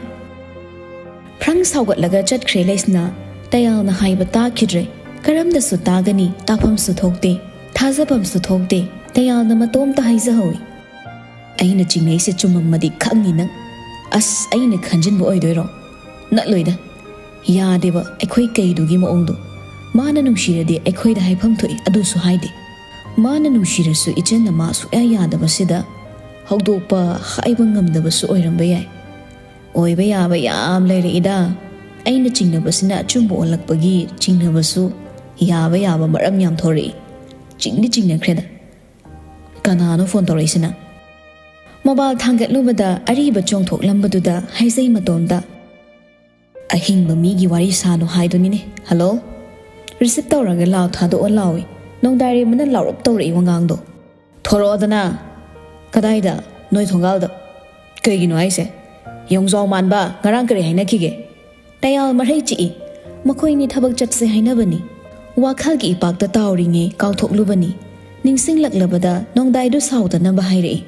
ꯐ꯭ꯔꯪ ꯁꯥꯎꯒꯠꯂꯒ ꯆꯠꯈ꯭ꯔꯦ ꯂꯩꯁꯅꯥ꯫ ꯇꯌꯥꯜꯅ ꯍꯥꯏꯕ ꯇꯥꯈꯤꯗ꯭ꯔꯦ꯫ ꯀꯔꯝꯗꯁꯨ ꯇꯥꯒꯅꯤ, ꯇꯥꯐꯝꯁꯨ ꯊꯣꯛꯇꯦ, ꯊꯥꯖꯐꯝꯁꯨ ꯊꯣꯛꯇꯦ꯫ ꯇꯌꯥꯜꯅ ꯃꯇꯣꯝꯇ ꯍꯥꯏꯖꯍꯧꯏ꯫ ꯑꯩꯅ ꯆꯤꯡꯅꯩꯁꯦ ꯆꯨꯝꯃꯝꯃꯗꯤ ꯈꯪꯅꯤ ꯅꯪ꯫ ꯑꯁ, ꯑꯩꯅ ꯈꯟꯖꯤꯟꯕ ꯑꯣꯏꯗꯣꯏꯔꯣ? ꯅꯠꯂꯣꯏꯗ꯫ ꯌꯥꯗꯦꯕ ꯑꯩꯈꯣꯏ ꯀꯩꯗꯨꯒꯤ ꯃꯑꯣꯡꯗꯣ꯫ ꯃꯥꯅ ꯅꯨꯡꯁꯤꯔꯗꯤ ꯑꯩꯈꯣꯏꯗ ꯍꯥꯏꯐꯝ ꯊꯣꯛꯏ, ꯑꯗꯨꯁꯨ ꯍꯥꯏꯗꯦ꯫ ꯃꯥꯅ ꯅꯨꯡꯁꯤꯔꯁꯨ ꯏꯆꯟꯅ ꯃꯥ ꯁꯨꯛꯌꯥ ꯌꯥꯗꯕꯁꯤꯗ ꯍꯧꯗꯣꯛꯄ ꯍꯥꯏꯕ ꯉꯝꯗꯕꯁꯨ ꯑꯣꯏꯔꯝꯕ ꯌꯥꯏ꯫ ꯑꯣꯏꯕ ꯌꯥꯕ ꯌꯥꯝ ꯂꯩꯔꯛꯏꯗ꯫ ꯑꯩꯅ ꯆꯤꯡꯅꯕꯁꯤꯅ ꯑꯆꯨꯝꯕ ꯑꯣꯜꯂꯛꯄꯒꯤ ꯆꯤꯡꯅꯕꯁꯨ ꯌꯥꯕ ꯌꯥꯕ ꯃꯔꯝ ꯌꯥꯝ ꯊꯣꯔꯛꯏ꯫ ꯆꯤꯡꯗꯤ ꯆꯤꯡꯅꯈ꯭ꯔꯦꯗ꯫ ꯀꯅꯥꯅꯣ ꯐꯣꯟ ꯇꯧꯔꯛꯏꯁꯤꯅ? ꯃꯣꯕꯥꯏꯜ ꯊꯥꯡꯒꯠꯂꯨꯕꯗ ꯑꯔꯤꯕ ꯆꯣꯡꯊꯣꯛꯂꯝꯕꯗꯨꯗ ꯍꯥꯏꯖꯩ ꯃꯇꯣꯝꯗ, "ꯑꯍꯤꯡꯕ ꯃꯤꯒꯤ ꯋꯥꯔꯤ ꯁꯥꯅꯨ ꯍꯥꯏꯗꯨꯅꯤꯅꯦ꯫ ꯍꯜꯂꯣ?" ꯔꯤꯁꯤꯞ ꯇꯧꯔꯒ ꯂꯥꯎ ꯊꯥꯗꯣꯛꯑꯣ ꯂꯥꯎꯏ꯫ ꯅꯣꯡꯗꯥꯏꯔꯦꯝꯕꯅ ꯂꯥꯎꯔꯞ ꯇꯧꯔꯛꯏ ꯋꯥꯉꯥꯡꯗꯣ꯫ "ꯊꯣꯔꯛꯑꯣꯗꯅ!" "ꯀꯗꯥꯏꯗ?" "ꯅꯣꯏ ꯊꯣꯡꯒꯥꯜꯗ!" "ꯀꯩꯒꯤꯅꯣ ꯍꯥꯏꯁꯦ? ꯌꯣꯡꯖꯥꯎ ꯃꯥꯟꯕ, ꯉꯔꯥꯡ ꯀꯔꯤ ꯍꯥꯏꯅꯈꯤꯒꯦ?" ꯇꯌꯥꯜ ꯃꯔꯩ ꯆꯤꯛꯏ꯫ "ꯃꯈꯣꯏꯅꯤ ꯊꯕꯛ ꯆꯠꯁꯦ ꯍꯥꯏꯅꯕꯅꯤ꯫ ꯋꯥꯈꯜꯒꯤ ꯏꯄꯥꯛꯇ ꯇꯥꯎꯔꯤꯉꯩ ꯀꯥꯎꯊꯣꯛꯂꯨꯕꯅꯤ꯫ ꯅꯤꯡꯁꯤꯡꯂꯛꯂꯕꯗ ꯅꯣꯡꯗꯥꯏꯗꯨ ꯁꯥꯎꯗꯅꯕ ꯍꯥꯏꯔꯛꯏ꯫"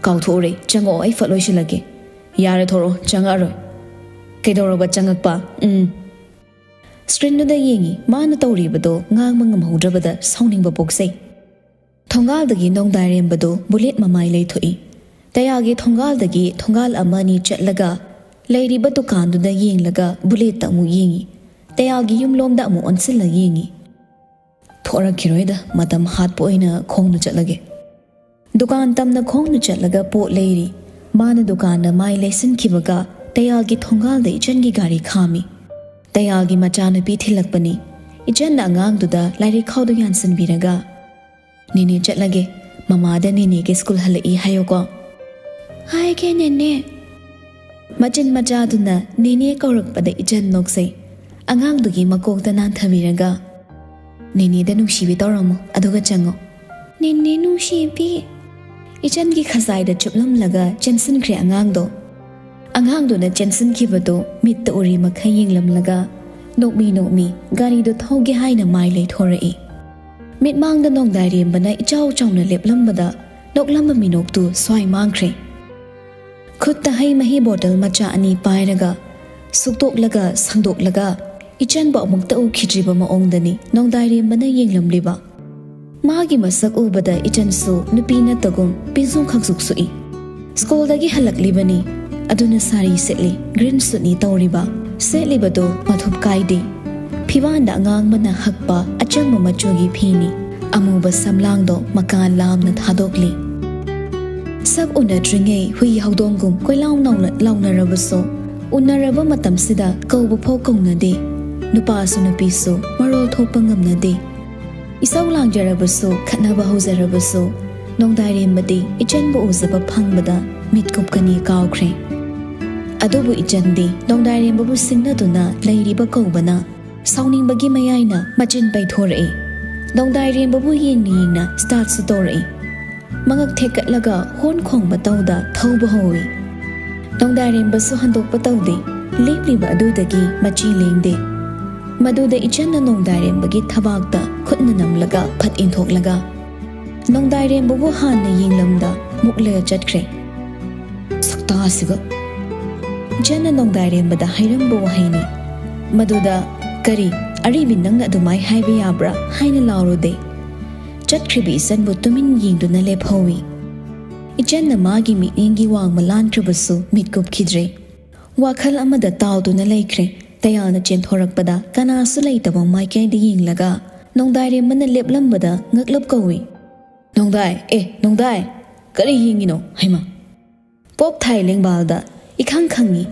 "ꯀꯥꯎꯊꯣꯛꯎꯔꯦ, ꯆꯪꯉꯛꯑꯣ, ꯑꯩ ꯐꯠ ꯂꯣꯏꯁꯤꯜꯂꯒꯦ꯫" "ꯌꯥꯔꯦ, ꯊꯣꯔꯛꯑꯣ, ꯆꯪꯉꯛꯑꯔꯣꯏ꯫" "ꯀꯩꯗꯧꯔꯕ ꯆꯪꯉꯛꯄ?" "ꯎꯝ꯫" ꯁ꯭ꯀ꯭ꯔꯤꯟꯗꯨꯗ ꯌꯦꯡꯉꯤ꯫ ꯃꯥꯅ ꯇꯧꯔꯤꯕꯗꯣ ꯉꯥꯡꯕ ꯉꯝꯍꯧꯗ꯭ꯔꯕꯗ ꯁꯥꯎꯅꯤꯡꯕ ꯄꯣꯛꯆꯩ꯫ ꯊꯣꯡꯒꯥꯜꯗꯒꯤ ꯅꯣꯡꯗꯥꯏꯔꯦꯝꯕꯗꯨ ꯕꯨꯂꯦꯠ ꯃꯃꯥꯏ ꯂꯩꯊꯣꯛꯏ꯫ ꯇꯌꯥꯜꯒꯤ ꯊꯣꯡꯒꯥꯜꯗꯒꯤ ꯊꯣꯡꯒꯥꯜ ꯑꯃ ꯑꯅꯤ ꯆꯠꯂꯒ ꯂꯩꯔꯤꯕ ꯗꯨꯀꯥꯟꯗꯨꯗ ꯌꯦꯡꯂꯒ ꯕꯨꯂꯦꯠꯇ ꯑꯃꯨꯛ ꯌꯦꯡꯉꯤ꯫ ꯇꯌꯥꯜꯒꯤ ꯌꯨꯝꯂꯣꯝꯗ ꯑꯃꯨꯛ ꯑꯣꯟꯁꯤꯜꯂ ꯌꯦꯡꯉꯤ꯫ "ꯊꯣꯔꯛꯈꯤꯔꯣꯏꯗ, ꯃꯇꯝ ꯍꯥꯠꯄ ꯑꯣꯏꯅ ꯈꯣꯡꯅ ꯆꯠꯂꯒꯦ꯫" ꯗꯨꯀꯥꯟ ꯇꯝꯅ ꯈꯣꯡꯅ ꯆꯠꯂꯒ ꯄꯣꯠ ꯂꯩꯔꯤ꯫ ꯃꯥꯅ ꯗꯨꯀꯥꯟꯗ ꯃꯥꯏ ꯂꯩꯁꯤꯟꯈꯤꯕꯒ ꯇꯌꯥꯜꯒꯤ ꯊꯣꯡꯒꯥꯜꯗ ꯏꯆꯟꯒꯤ ꯒꯥꯔꯤ ꯈꯥꯝꯃꯤ꯫ ꯇꯌꯥꯜꯒꯤ ꯃꯆꯥꯅꯨꯄꯤ ꯊꯤꯜꯂꯛꯄꯅꯤ꯫ ꯏꯆꯟꯅ ꯑꯉꯥꯡꯗꯨꯗ ꯂꯥꯏꯔꯤꯛ ꯈꯥꯎꯗꯨ ꯌꯥꯟꯁꯤꯟꯕꯤꯔꯒ, "ꯅꯦꯅꯦ ꯆꯠꯂꯒꯦ꯫ ꯃꯃꯥꯗ ꯅꯦꯅꯦꯒꯤ ꯁ꯭ꯀꯨꯜ ꯍꯜꯂꯛꯏ ꯍꯥꯏꯌꯣꯀꯣ꯫" "ꯍꯥꯏꯒꯦ, ꯅꯦꯅꯦ꯫" ꯃꯆꯤꯟ ꯃꯆꯥꯗꯨꯅ ꯅꯦꯅꯦ ꯀꯧꯔꯛꯄꯗ ꯏꯆꯟ ꯅꯣꯛꯆꯩ꯫ ꯑꯉꯥꯡꯗꯨꯒꯤ ꯃꯀꯣꯛꯇ ꯅꯥꯟꯊꯕꯤꯔꯒ, "ꯅꯦꯅꯦꯗ ꯅꯨꯡꯁꯤꯕꯤ ꯇꯧꯔꯝꯃꯣ, ꯑꯗꯨꯒ ꯆꯪꯉꯣ꯫" "ꯅꯦꯅꯦ ꯅꯨꯡꯁꯤꯕꯤ꯫" ꯏꯆꯟꯒꯤ ꯈꯖꯥꯏꯗ ꯆꯨꯞꯂꯝꯂꯒ ꯆꯦꯟꯁꯤꯟꯈ꯭ꯔꯦ ꯑꯉꯥꯡꯗꯣ꯫ ꯑꯉꯥꯡꯗꯨꯅ ꯆꯦꯟꯁꯤꯟꯈꯤꯕꯗꯨ ꯃꯤꯠꯇ ꯎꯔꯤ ꯃꯈꯩ ꯌꯦꯡꯂꯝꯂꯒ, ꯅꯣꯛꯃꯤ ꯅꯣꯛꯃꯤ ꯒꯥꯔꯤꯗꯨ ꯊꯧꯒꯦ ꯍꯥꯏꯅ ꯃꯥꯏ ꯂꯩꯊꯣꯔꯛꯏ꯫ ꯃꯤꯠꯃꯥꯡꯗ ꯅꯣꯡꯗꯥꯏꯔꯦꯝꯕꯅ ꯏꯆꯥꯎ ꯆꯥꯎꯅ ꯂꯦꯞꯂꯝꯕꯗ ꯅꯣꯛꯂꯝꯕ ꯃꯤꯅꯣꯛꯇꯨ ꯁ꯭ꯋꯥꯏ ꯃꯥꯡꯈ꯭ꯔꯦ꯫ ꯈꯨꯠꯇ ꯍꯩ ꯃꯍꯤ ꯕꯣꯇꯜ ꯃꯆꯥ ꯑꯅꯤ ꯄꯥꯏꯔꯒ ꯁꯨꯛꯇꯣꯛꯂꯒ ꯁꯪꯗꯣꯛꯂꯒ ꯏꯆꯟꯕꯨ ꯑꯃꯨꯛꯇ ꯎꯈꯤꯗ꯭ꯔꯤꯕ ꯃꯑꯣꯡꯗꯅꯤ ꯅꯣꯡꯗꯥꯏꯔꯦꯝꯕꯅ ꯌꯦꯡꯂꯝꯂꯤꯕ꯫ ꯃꯥꯒꯤ ꯃꯁꯛ ꯎꯕꯗ ꯏꯆꯟꯁꯨ ꯅꯨꯄꯤ ꯅꯠꯇꯒꯨꯝ ꯄꯤꯖꯨꯡ ꯈꯛꯁꯨꯛ ꯁꯨꯛꯏ꯫ ꯁ꯭ꯀꯨꯜꯗꯒꯤ ꯍꯜꯂꯛꯂꯤꯕꯅꯤ, ꯑꯗꯨꯅ ꯁꯥꯔꯤ ꯁꯦꯠꯂꯤ, ꯒ꯭ꯔꯤꯟ ꯁꯨꯠꯅꯤ ꯇꯧꯔꯤꯕ꯫ ꯁꯦꯠꯂꯤꯕꯗꯣ ꯃꯊꯨꯞ ꯀꯥꯏꯗꯦ꯫ ꯐꯤꯕꯥꯟꯗ ꯑꯉꯥꯡꯕꯅ ꯍꯛꯄ ꯑꯆꯝꯕ ꯃꯆꯨꯒꯤ ꯐꯤꯅꯤ꯫ ꯑꯃꯨꯕ ꯁꯝꯂꯥꯡꯗꯣ ꯃꯀꯥ ꯂꯥꯝꯅ ꯊꯥꯗꯣꯛꯂꯤ꯫ ꯁꯛ ꯎꯅꯗ꯭ꯔꯤꯉꯩ ꯍꯨꯏ ꯍꯧꯗꯣꯡꯒꯨꯝ ꯀꯣꯏꯂꯥꯎ ꯅꯥꯎꯅ ꯂꯥꯎꯅꯔꯕꯁꯨ, ꯎꯅꯔꯕ ꯃꯇꯝꯁꯤꯗ ꯀꯧꯕ ꯐꯥꯎ ꯀꯧꯅꯗꯦ꯫ ꯅꯨꯄꯥꯁꯨ ꯅꯨꯄꯤꯁꯨ ꯃꯔꯣꯜ ꯊꯣꯛꯄ ꯉꯝꯅꯗꯦ꯫ ꯏꯁꯧ ꯂꯥꯡꯖꯔꯕꯁꯨ, ꯈꯠꯅꯕ ꯍꯧꯖꯔꯕꯁꯨ, ꯅꯣꯡꯗꯥꯏꯔꯦꯝꯕꯗꯤ ꯏꯆꯟꯕꯨ ꯎꯖꯕ ꯐꯪꯕꯗ ꯃꯤꯠ ꯀꯨꯞꯀꯅꯤ ꯀꯥꯎꯈ꯭ꯔꯦ꯫ ꯑꯗꯨꯕꯨ ꯏꯆꯟꯗꯤ ꯅꯣꯡꯗꯥꯏꯔꯦꯝꯕꯕꯨ ꯁꯤꯡꯅꯗꯨꯅ ꯂꯩꯔꯤꯕ ꯀꯧꯕꯅ ꯁꯥꯎꯅꯤꯡꯕꯒꯤ ꯃꯌꯥꯏꯅ ꯃꯆꯤꯟ ꯄꯩꯊꯣꯔꯛꯏ꯫ ꯅꯣꯡꯗꯥꯏꯔꯦꯝꯕꯕꯨ ꯌꯦꯡꯅ ꯌꯦꯡꯅ ꯁ꯭ꯇꯥꯔꯠꯁꯨ ꯇꯧꯔꯛꯏ꯫ ꯃꯉꯛ ꯊꯦꯛꯀꯠꯂꯒ ꯍꯣꯔꯟ ꯈꯣꯡꯕ ꯇꯧꯗ ꯊꯧꯕ ꯍꯧꯏ꯫ ꯅꯣꯡꯗꯥꯏꯔꯦꯝꯕꯁꯨ ꯍꯟꯗꯣꯛꯄ ꯇꯧꯗꯦ꯫ ꯂꯦꯞꯂꯤꯕ ꯑꯗꯨꯗꯒꯤ ꯃꯆꯤ ꯂꯦꯡꯗꯦ꯫ ꯃꯗꯨꯗ ꯏꯆꯟꯅ ꯅꯣꯡꯗꯥꯏꯔꯦꯝꯕꯒꯤ ꯊꯕꯥꯛꯇ ꯈꯨꯠꯅ ꯅꯝꯂꯒ ꯐꯠ ꯏꯟꯊꯣꯛꯂꯒ ꯅꯣꯡꯗꯥꯏꯔꯦꯝꯕꯕꯨ ꯍꯥꯟꯅ ꯌꯦꯡꯂꯝꯗ ꯃꯨꯛꯂꯒ ꯆꯠꯈ꯭ꯔꯦ꯫ ꯁꯛꯇꯥꯁꯤꯒ! ꯏꯆꯟꯅ ꯅꯣꯡꯗꯥꯏꯔꯦꯝꯕꯗ ꯍꯥꯏꯔꯝꯕ ꯋꯥꯍꯩꯅꯤ꯫ ꯃꯗꯨꯗ "ꯀꯔꯤ, ꯑꯔꯤꯕꯤ, ꯅꯪꯅ ꯑꯗꯨꯃꯥꯏ ꯍꯥꯏꯕ ꯌꯥꯕ꯭ꯔꯥ?" ꯍꯥꯏꯅ ꯂꯥꯎꯔꯨꯗꯦ꯫ ꯆꯠꯈ꯭ꯔꯤꯕ ꯏꯆꯟꯕꯨ ꯇꯨꯃꯤꯟ ꯌꯦꯡꯗꯨꯅ ꯂꯦꯞꯍꯧꯏ꯫ ꯏꯆꯟꯅ ꯃꯥꯒꯤ ꯃꯤꯠꯌꯦꯡꯒꯤ ꯋꯥꯡꯃ ꯂꯥꯟꯈ꯭ꯔꯕꯁꯨ ꯃꯤꯠ ꯀꯨꯞꯈꯤꯗ꯭ꯔꯦ꯫ ꯋꯥꯈꯜ ꯑꯃꯗ ꯇꯥꯎꯗꯨꯅ ꯂꯩꯈ꯭ꯔꯦ꯫ ꯇꯌꯥꯜꯅ ꯆꯦꯟꯊꯣꯔꯛꯄꯗ ꯀꯅꯥꯁꯨ ꯂꯩꯇꯕ ꯃꯥꯏꯀꯩꯗ ꯌꯦꯡꯂꯒ ꯅꯣꯡꯗꯥꯏꯔꯦꯝꯕꯅ ꯂꯦꯞꯂꯝꯕꯗ ꯉꯛꯂꯞ ꯀꯧꯏ꯫ "ꯅꯣꯡꯗꯥꯏ, ꯑꯦ, ꯅꯣꯡꯗꯥꯏ! ꯀꯔꯤ ꯌꯦꯡꯉꯤꯅꯣ? ꯍꯩꯃꯥ!" ꯄꯣꯞ ꯊꯥꯏ ꯂꯦꯡꯕꯥꯜꯗ ꯏꯈꯪ ꯈꯪꯉꯤ꯫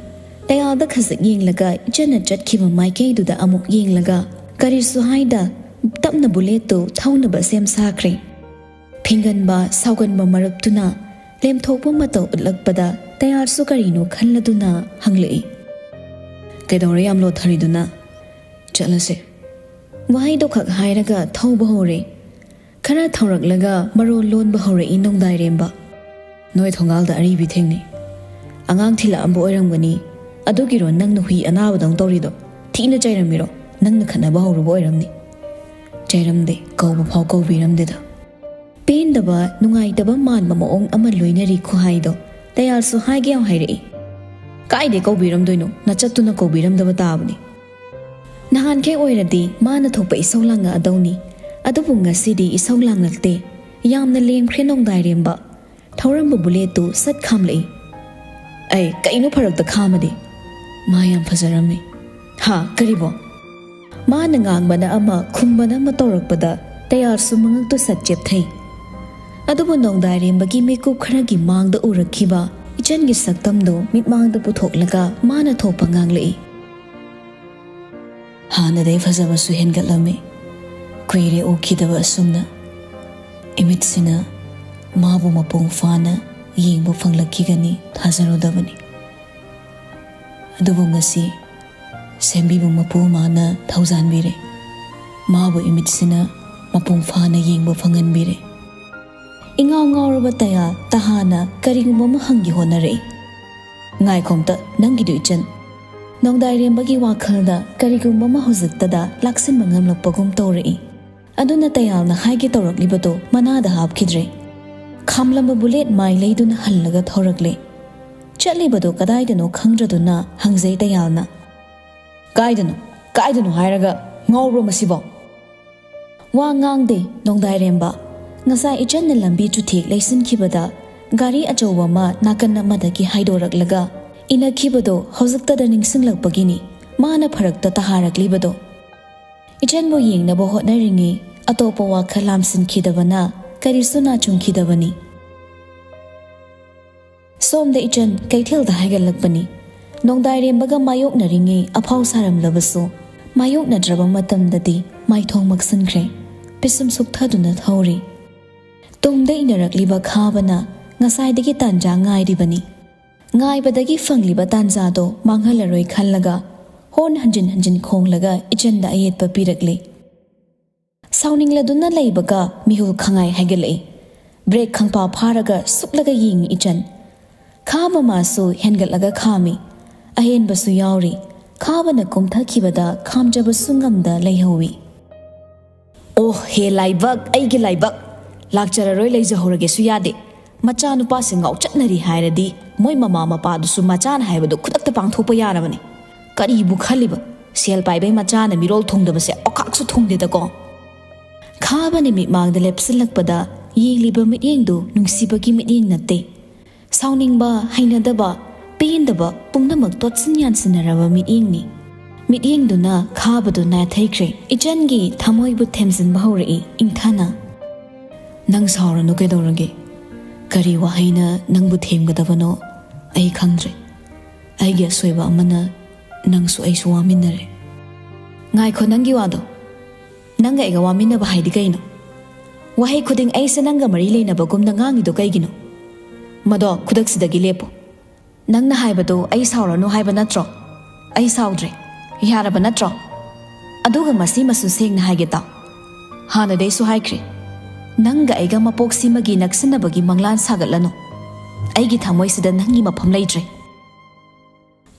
ꯇꯌꯥꯜꯗ ꯈꯖꯤꯛ ꯌꯦꯡꯂꯒ ꯏꯆꯟꯅ ꯆꯠꯈꯤꯕ ꯃꯥꯏꯀꯩꯗꯨꯗ ꯑꯃꯨꯛ ꯌꯦꯡꯂꯒ ꯀꯔꯤꯁꯨ ꯍꯥꯏꯗ ꯇꯞꯅ ꯕꯨꯂꯦꯠꯇꯨ ꯊꯧꯅꯕ ꯁꯦꯝ ꯁꯥꯈ꯭ꯔꯦ꯫ ꯐꯤꯡꯒꯟꯕ, ꯁꯥꯎꯒꯟꯕ ꯃꯔꯨꯞꯇꯨꯅ ꯂꯦꯝꯊꯣꯛꯄ ꯃꯇꯧ ꯎꯠꯂꯛꯄꯗ ꯇꯌꯥꯜꯁꯨ ꯀꯔꯤꯅꯣ ꯈꯜꯂꯗꯨꯅ ꯍꯪꯂꯛꯏ, "ꯀꯩꯗꯧꯔꯦ ꯌꯥꯝ ꯂꯣꯠꯊꯔꯤꯗꯨꯅ? ꯆꯠꯂꯁꯦ꯫" ꯋꯥꯍꯩꯗꯣ ꯈꯛ ꯍꯥꯏꯔꯒ ꯊꯧꯕ ꯍꯧꯔꯦ꯫ ꯈꯔ ꯊꯧꯔꯛꯂꯒ ꯃꯔꯣꯜ ꯂꯣꯟꯕ ꯍꯧꯔꯛꯏ ꯅꯣꯡꯗꯥꯏꯔꯦꯝꯕ꯫ "ꯅꯣꯏ ꯊꯣꯡꯒꯥꯜꯗ ꯑꯔꯤꯕꯤ ꯊꯦꯡꯅꯩ꯫ ꯑꯉꯥꯡ ꯊꯤꯜꯂꯛꯑꯝꯕ ꯑꯣꯏꯔꯝꯒꯅꯤ꯫ ꯑꯗꯨꯒꯤꯔꯣ ꯅꯪꯅ ꯍꯨꯏ ꯑꯅꯥꯕꯗꯧ ꯇꯧꯔꯤꯗꯣ? ꯊꯤꯅ ꯆꯩꯔꯝꯃꯤꯔꯣ? ꯅꯪꯅ ꯈꯠꯅꯕ ꯍꯧꯔꯨꯕ ꯑꯣꯏꯔꯝꯅꯤ꯫" "ꯆꯩꯔꯝꯗꯦ, ꯀꯧꯕ ꯐꯥꯎ ꯀꯧꯕꯤꯔꯝꯗꯦꯗ꯫" ꯄꯦꯟꯗꯕ, ꯅꯨꯡꯉꯥꯏꯇꯕ ꯃꯥꯟꯕ ꯃꯑꯣꯡ ꯑꯃ ꯂꯣꯏꯅꯔꯤ ꯈꯨꯍꯥꯏꯗꯣ꯫ ꯇꯌꯥꯜꯁꯨ ꯍꯥꯏꯒꯦ ꯌꯥꯎ ꯍꯥꯏꯔꯛꯏ꯫ "ꯀꯥꯏꯗꯩ ꯀꯧꯕꯤꯔꯝꯗꯣꯏꯅꯣ? ꯅꯆꯠꯇꯨꯅ ꯀꯧꯕꯤꯔꯝꯗꯕ ꯇꯥꯕꯅꯤ꯫" ꯅꯍꯥꯟꯈꯩ ꯑꯣꯏꯔꯗꯤ ꯃꯥꯅ ꯊꯣꯛꯄ ꯏꯁꯧ ꯂꯥꯡꯉꯛꯑꯗꯧꯅꯤ꯫ ꯑꯗꯨꯕꯨ ꯉꯁꯤꯗꯤ ꯏꯁꯧ ꯂꯥꯡꯂꯛꯇꯦ꯫ ꯌꯥꯝꯅ ꯂꯦꯝꯈ꯭ꯔꯦ ꯅꯣꯡꯗꯥꯏꯔꯦꯝꯕ꯫ ꯊꯧꯔꯝꯕ ꯕꯨꯂꯦꯠꯇꯨ ꯁꯠ ꯈꯥꯝꯂꯛꯏ꯫ "ꯑꯩ ꯀꯩꯅꯣ ꯐꯔꯛꯇ ꯈꯥꯝꯃꯗꯤ? ꯃꯥ ꯌꯥꯝ ꯐꯖꯔꯝꯃꯤ꯫" "ꯍꯥ, ꯀꯔꯤꯕꯣ?" ꯃꯥꯅ ꯉꯥꯡꯕꯅ ꯑꯃ, ꯈꯨꯝꯕꯅ ꯑꯃ ꯇꯧꯔꯛꯄꯗ ꯇꯌꯥꯜꯁꯨ ꯃꯉꯛꯇꯨ ꯁꯠ ꯆꯦꯞꯊꯩ꯫ ꯑꯗꯨꯕꯨ ꯅꯣꯡꯗꯥꯏꯔꯦꯝꯕꯒꯤ ꯃꯤꯀꯨꯞ ꯈꯔꯒꯤ ꯃꯥꯡꯗ ꯎꯔꯛꯈꯤꯕ ꯏꯆꯟꯒꯤ ꯁꯛꯇꯝꯗꯨ ꯃꯤꯠꯃꯥꯡꯗ ꯄꯨꯊꯣꯛꯂꯒ ꯃꯥꯅ ꯊꯣꯛꯄ ꯉꯥꯡꯂꯛꯏ꯫ "ꯍꯥꯟꯅꯗꯩ ꯐꯖꯕꯁꯨ ꯍꯦꯟꯒꯠꯂꯝꯃꯤ꯫ ꯀꯨꯏꯔꯦ ꯎꯈꯤꯗꯕ ꯑꯁꯨꯝꯅ꯫ ꯏꯃꯤꯠꯁꯤꯅ ꯃꯥꯕꯨ ꯃꯄꯨꯡ ꯐꯥꯅ ꯌꯦꯡꯕ ꯐꯪꯂꯛꯈꯤꯒꯅꯤ ꯊꯥꯖꯔꯨꯗꯕꯅꯤ꯫ ꯑꯗꯨꯕꯨ ꯉꯁꯤ ꯁꯦꯝꯕꯤꯕ ꯃꯄꯨ ꯃꯥꯅ ꯊꯧꯖꯥꯟꯕꯤꯔꯦ꯫ ꯃꯥꯕꯨ ꯏꯃꯤꯠꯁꯤꯅ ꯃꯄꯨꯡ ꯐꯥꯅ ꯌꯦꯡꯕ ꯐꯪꯍꯟꯕꯤꯔꯦ꯫" ꯏꯉꯥꯎ ꯉꯥꯎꯔꯕ ꯇꯌꯥꯜ ꯇꯍꯥꯅ ꯀꯔꯤꯒꯨꯝꯕ ꯑꯃ ꯍꯪꯒꯦ ꯍꯣꯠꯅꯔꯛꯏ꯫ "ꯉꯥꯏꯈꯣꯝꯇ, ꯅꯪꯒꯤꯗꯨ ꯏꯆꯟ꯫" ꯅꯣꯡꯗꯥꯏꯔꯦꯝꯕꯒꯤ ꯋꯥꯈꯜꯗ ꯀꯔꯤꯒꯨꯝꯕ ꯑꯃ ꯍꯧꯖꯤꯛꯇꯗ ꯂꯥꯛꯁꯤꯟꯕ ꯉꯝꯂꯛꯄꯒꯨꯝ ꯇꯧꯔꯛꯏ꯫ ꯑꯗꯨꯅ ꯇꯌꯥꯜꯅ ꯍꯥꯏꯒꯦ ꯇꯧꯔꯛꯂꯤꯕꯗꯨ ꯃꯅꯥꯗ ꯍꯥꯞꯈꯤꯗ꯭ꯔꯦ꯫ ꯈꯥꯝꯂꯝꯕ ꯕꯨꯂꯦꯠ ꯃꯥꯏ ꯂꯩꯗꯨꯅ ꯍꯜꯂꯒ ꯊꯧꯔꯛꯂꯦ꯫ ꯆꯠꯂꯤꯕꯗꯨ ꯀꯗꯥꯏꯗꯅꯣ ꯈꯪꯗ꯭ꯔꯗꯨꯅ ꯍꯪꯖꯩ ꯇꯌꯥꯜꯅ꯫ "ꯀꯥꯏꯗꯅꯣ? ꯀꯥꯏꯗꯅꯣ ꯍꯥꯏꯔꯒ ꯉꯥꯎꯕ꯭ꯔꯣ ꯃꯁꯤꯕꯣ?" ꯋꯥ ꯉꯥꯡꯗꯦ ꯅꯣꯡꯗꯥꯏꯔꯦꯝꯕ꯫ ꯉꯁꯥꯏ ꯏꯆꯟꯅ ꯂꯝꯕꯤ ꯆꯨꯊꯦꯛ ꯂꯩꯁꯤꯟꯈꯤꯕꯗ ꯒꯥꯔꯤ ꯑꯆꯧꯕ ꯑꯃ ꯅꯥꯀꯟ ꯑꯃꯗꯒꯤ ꯍꯥꯏꯗꯣꯔꯛꯂꯒ ꯏꯟꯅꯈꯤꯕꯗꯣ ꯍꯧꯖꯤꯛꯇꯗ ꯅꯤꯡꯁꯤꯡꯂꯛꯄꯒꯤꯅꯤ ꯃꯥꯅ ꯐꯔꯛꯇ ꯇꯍꯥꯔꯛꯂꯤꯕꯗꯣ꯫ ꯏꯆꯟꯕꯨ ꯌꯦꯡꯅꯕ ꯍꯣꯠꯅꯔꯤꯉꯩ ꯑꯇꯣꯞꯄ ꯋꯥꯈꯜ ꯂꯥꯝꯁꯤꯟꯈꯤꯗꯕꯅ ꯀꯔꯤꯁꯨ ꯅꯥꯆꯨꯡꯈꯤꯗꯕꯅꯤ꯫ ꯁꯣꯝꯗ ꯏꯆꯟ ꯀꯩꯊꯦꯜꯗ ꯍꯥꯏꯒꯠꯂꯛꯄꯅꯤ꯫ ꯅꯣꯡꯗꯥꯏꯔꯦꯝꯕꯒ ꯃꯥꯌꯣꯛꯅꯔꯤꯉꯩ ꯑꯐꯥꯎ ꯁꯥꯔꯝꯂꯕꯁꯨ, ꯃꯥꯌꯣꯛꯅꯗ꯭ꯔꯕ ꯃꯇꯝꯗꯗꯤ ꯃꯥꯏꯊꯣꯡ ꯃꯛꯁꯤꯟꯈ꯭ꯔꯦ꯫ ꯄꯤꯁꯨꯝ ꯁꯨꯛꯊꯗꯨꯅ ꯊꯧꯔꯤ꯫ ꯇꯨꯡꯗ ꯏꯟꯅꯔꯛꯂꯤꯕ ꯈꯥꯕꯅ ꯉꯁꯥꯏꯗꯒꯤ ꯇꯥꯟꯖꯥ ꯉꯥꯏꯔꯤꯕꯅꯤ꯫ ꯉꯥꯏꯕꯗꯒꯤ ꯐꯪꯂꯤꯕ ꯇꯥꯟꯖꯥꯗꯣ ꯃꯥꯡꯍꯜꯂꯔꯣꯏ ꯈꯜꯂꯒ ꯍꯣꯔꯟ ꯍꯟꯖꯤꯟ ꯍꯟꯖꯤꯟ ꯈꯣꯡꯂꯒ ꯏꯆꯟꯗ ꯑꯌꯦꯠꯄ ꯄꯤꯔꯛꯂꯤ꯫ ꯁꯥꯎꯅꯤꯡꯂꯗꯨꯅ ꯂꯩꯕꯒ ꯃꯤꯍꯨꯜ ꯈꯉꯥꯏ ꯍꯥꯏꯒꯠꯂꯛꯏ꯫ ꯕ꯭ꯔꯦꯛ ꯈꯪꯐꯥ ꯐꯥꯔꯒ ꯁꯨꯛꯂꯒ ꯌꯦꯡꯉꯤ ꯏꯆꯟ꯫ ꯈꯥꯕ ꯃꯥꯁꯨ ꯍꯦꯟꯒꯠꯂꯒ ꯈꯥꯝꯃꯤ꯫ ꯑꯍꯦꯟꯕꯁꯨ ꯌꯥꯎꯔꯤ꯫ ꯈꯥꯕꯅ ꯀꯨꯝꯊꯈꯤꯕꯗ ꯈꯥꯝꯖꯕꯁꯨ ꯉꯝꯗ ꯂꯩꯍꯧꯏ꯫ "ꯑꯣ ꯍꯦ ꯂꯥꯏꯕꯛ, ꯑꯩꯒꯤ ꯂꯥꯏꯕꯛ! ꯂꯥꯛꯆꯔꯔꯣꯏ ꯂꯩꯖꯍꯧꯔꯒꯦꯁꯨ ꯌꯥꯗꯦ꯫ ꯃꯆꯥꯅꯨꯄꯥꯁꯤꯡ ꯉꯥꯎꯆꯠꯅꯔꯤ ꯍꯥꯏꯔꯗꯤ ꯃꯣꯏ ꯃꯃꯥ ꯃꯄꯥꯗꯨꯁꯨ ꯃꯆꯥꯅ ꯍꯥꯏꯕꯗꯨ ꯈꯨꯗꯛꯇ ꯄꯥꯡꯊꯣꯛꯄ ꯌꯥꯔꯕꯅꯤ꯫ ꯀꯔꯤꯕꯨ ꯈꯜꯂꯤꯕ? ꯁꯦꯜ ꯄꯥꯏꯕꯩ ꯃꯆꯥꯅ ꯃꯤꯔꯣꯜ ꯊꯨꯡꯗꯕꯁꯦ ꯑꯣꯈꯥꯛꯁꯨ ꯊꯨꯡꯗꯦꯗꯀꯣ꯫" ꯈꯥꯕꯅ ꯃꯤꯠꯃꯥꯡꯗ ꯂꯦꯞꯁꯤꯜꯂꯛꯄꯗ ꯌꯦꯡꯂꯤꯕ ꯃꯤꯠꯌꯦꯡꯗꯨ ꯅꯨꯡꯁꯤꯕꯒꯤ ꯃꯤꯠꯌꯦꯡ ꯅꯠꯇꯦ꯫ ꯁꯥꯎꯅꯤꯡꯕ, ꯍꯩꯅꯗꯕ, ꯄꯦꯟꯗꯕ ꯄꯨꯝꯅꯃꯛ ꯇꯣꯠꯁꯤꯟ ꯌꯥꯟꯁꯤꯟꯅꯔꯕ ꯃꯤꯠꯌꯦꯡꯅꯤ꯫ ꯃꯤꯠꯌꯦꯡꯗꯨꯅ ꯈꯥꯕꯗꯨ ꯅꯥꯊꯩꯈ꯭ꯔꯦ꯫ ꯏꯆꯟꯒꯤ ꯊꯃꯣꯏꯕꯨ ꯊꯦꯝꯖꯤꯟꯕ ꯍꯧꯔꯛꯏ ꯏꯪꯊꯅ꯫ "ꯅꯪ ꯁꯥꯎꯔꯅꯨ, ꯀꯩꯗꯧꯔꯒꯦ? ꯀꯔꯤ ꯋꯥꯍꯩꯅ ꯅꯪꯕꯨ ꯊꯦꯝꯒꯗꯕꯅꯣ ꯑꯩ ꯈꯪꯗ꯭ꯔꯦ꯫ ꯑꯩꯒꯤ ꯑꯁꯣꯏꯕ ꯑꯃꯅ ꯅꯪꯁꯨ ꯑꯩꯁꯨ ꯋꯥꯃꯤꯟꯅꯔꯦ꯫" "ꯉꯥꯏꯈꯣ, ꯅꯪꯒꯤ ꯋꯥꯗꯣ꯫ ꯅꯪꯒ ꯑꯩꯒ ꯋꯥꯃꯤꯟꯅꯕ ꯍꯥꯏꯗꯤ ꯀꯩꯅꯣ? ꯋꯥꯍꯩ ꯈꯨꯗꯤꯡ ꯑꯩꯁꯦ ꯅꯪꯒ ꯃꯔꯤ ꯂꯩꯅꯕꯒꯨꯝꯅ ꯉꯥꯡꯉꯤꯗꯣ ꯀꯩꯒꯤꯅꯣ? ꯃꯗꯣ ꯈꯨꯗꯛꯁꯤꯗꯒꯤ ꯂꯦꯞꯄꯣ꯫ ꯅꯪꯅ ꯍꯥꯏꯕꯗꯣ ꯑꯩ ꯁꯥꯎꯔꯅꯨ ꯍꯥꯏꯕ ꯅꯠꯇ꯭ꯔꯣ? ꯑꯩ ꯁꯥꯎꯗ꯭ꯔꯦ꯫ ꯌꯥꯔꯕ ꯅꯠꯇ꯭ꯔꯣ? ꯑꯗꯨꯒ ꯃꯁꯤꯃꯁꯨ ꯁꯦꯡꯅ ꯍꯥꯏꯒꯦ ꯇꯥꯎ꯫ ꯍꯥꯟꯅꯗꯩꯁꯨ ꯍꯥꯏꯈ꯭ꯔꯦ, ꯅꯪꯒ ꯑꯩꯒ ꯃꯄꯣꯛꯁꯤꯃꯒꯤ ꯅꯛꯁꯤꯟꯅꯕꯒꯤ ꯃꯪꯂꯥꯟ ꯁꯥꯒꯠꯂꯅꯨ꯫ ꯑꯩꯒꯤ ꯊꯃꯣꯏꯁꯤꯗ ꯅꯪꯒꯤ ꯃꯐꯝ ꯂꯩꯇ꯭ꯔꯦ꯫"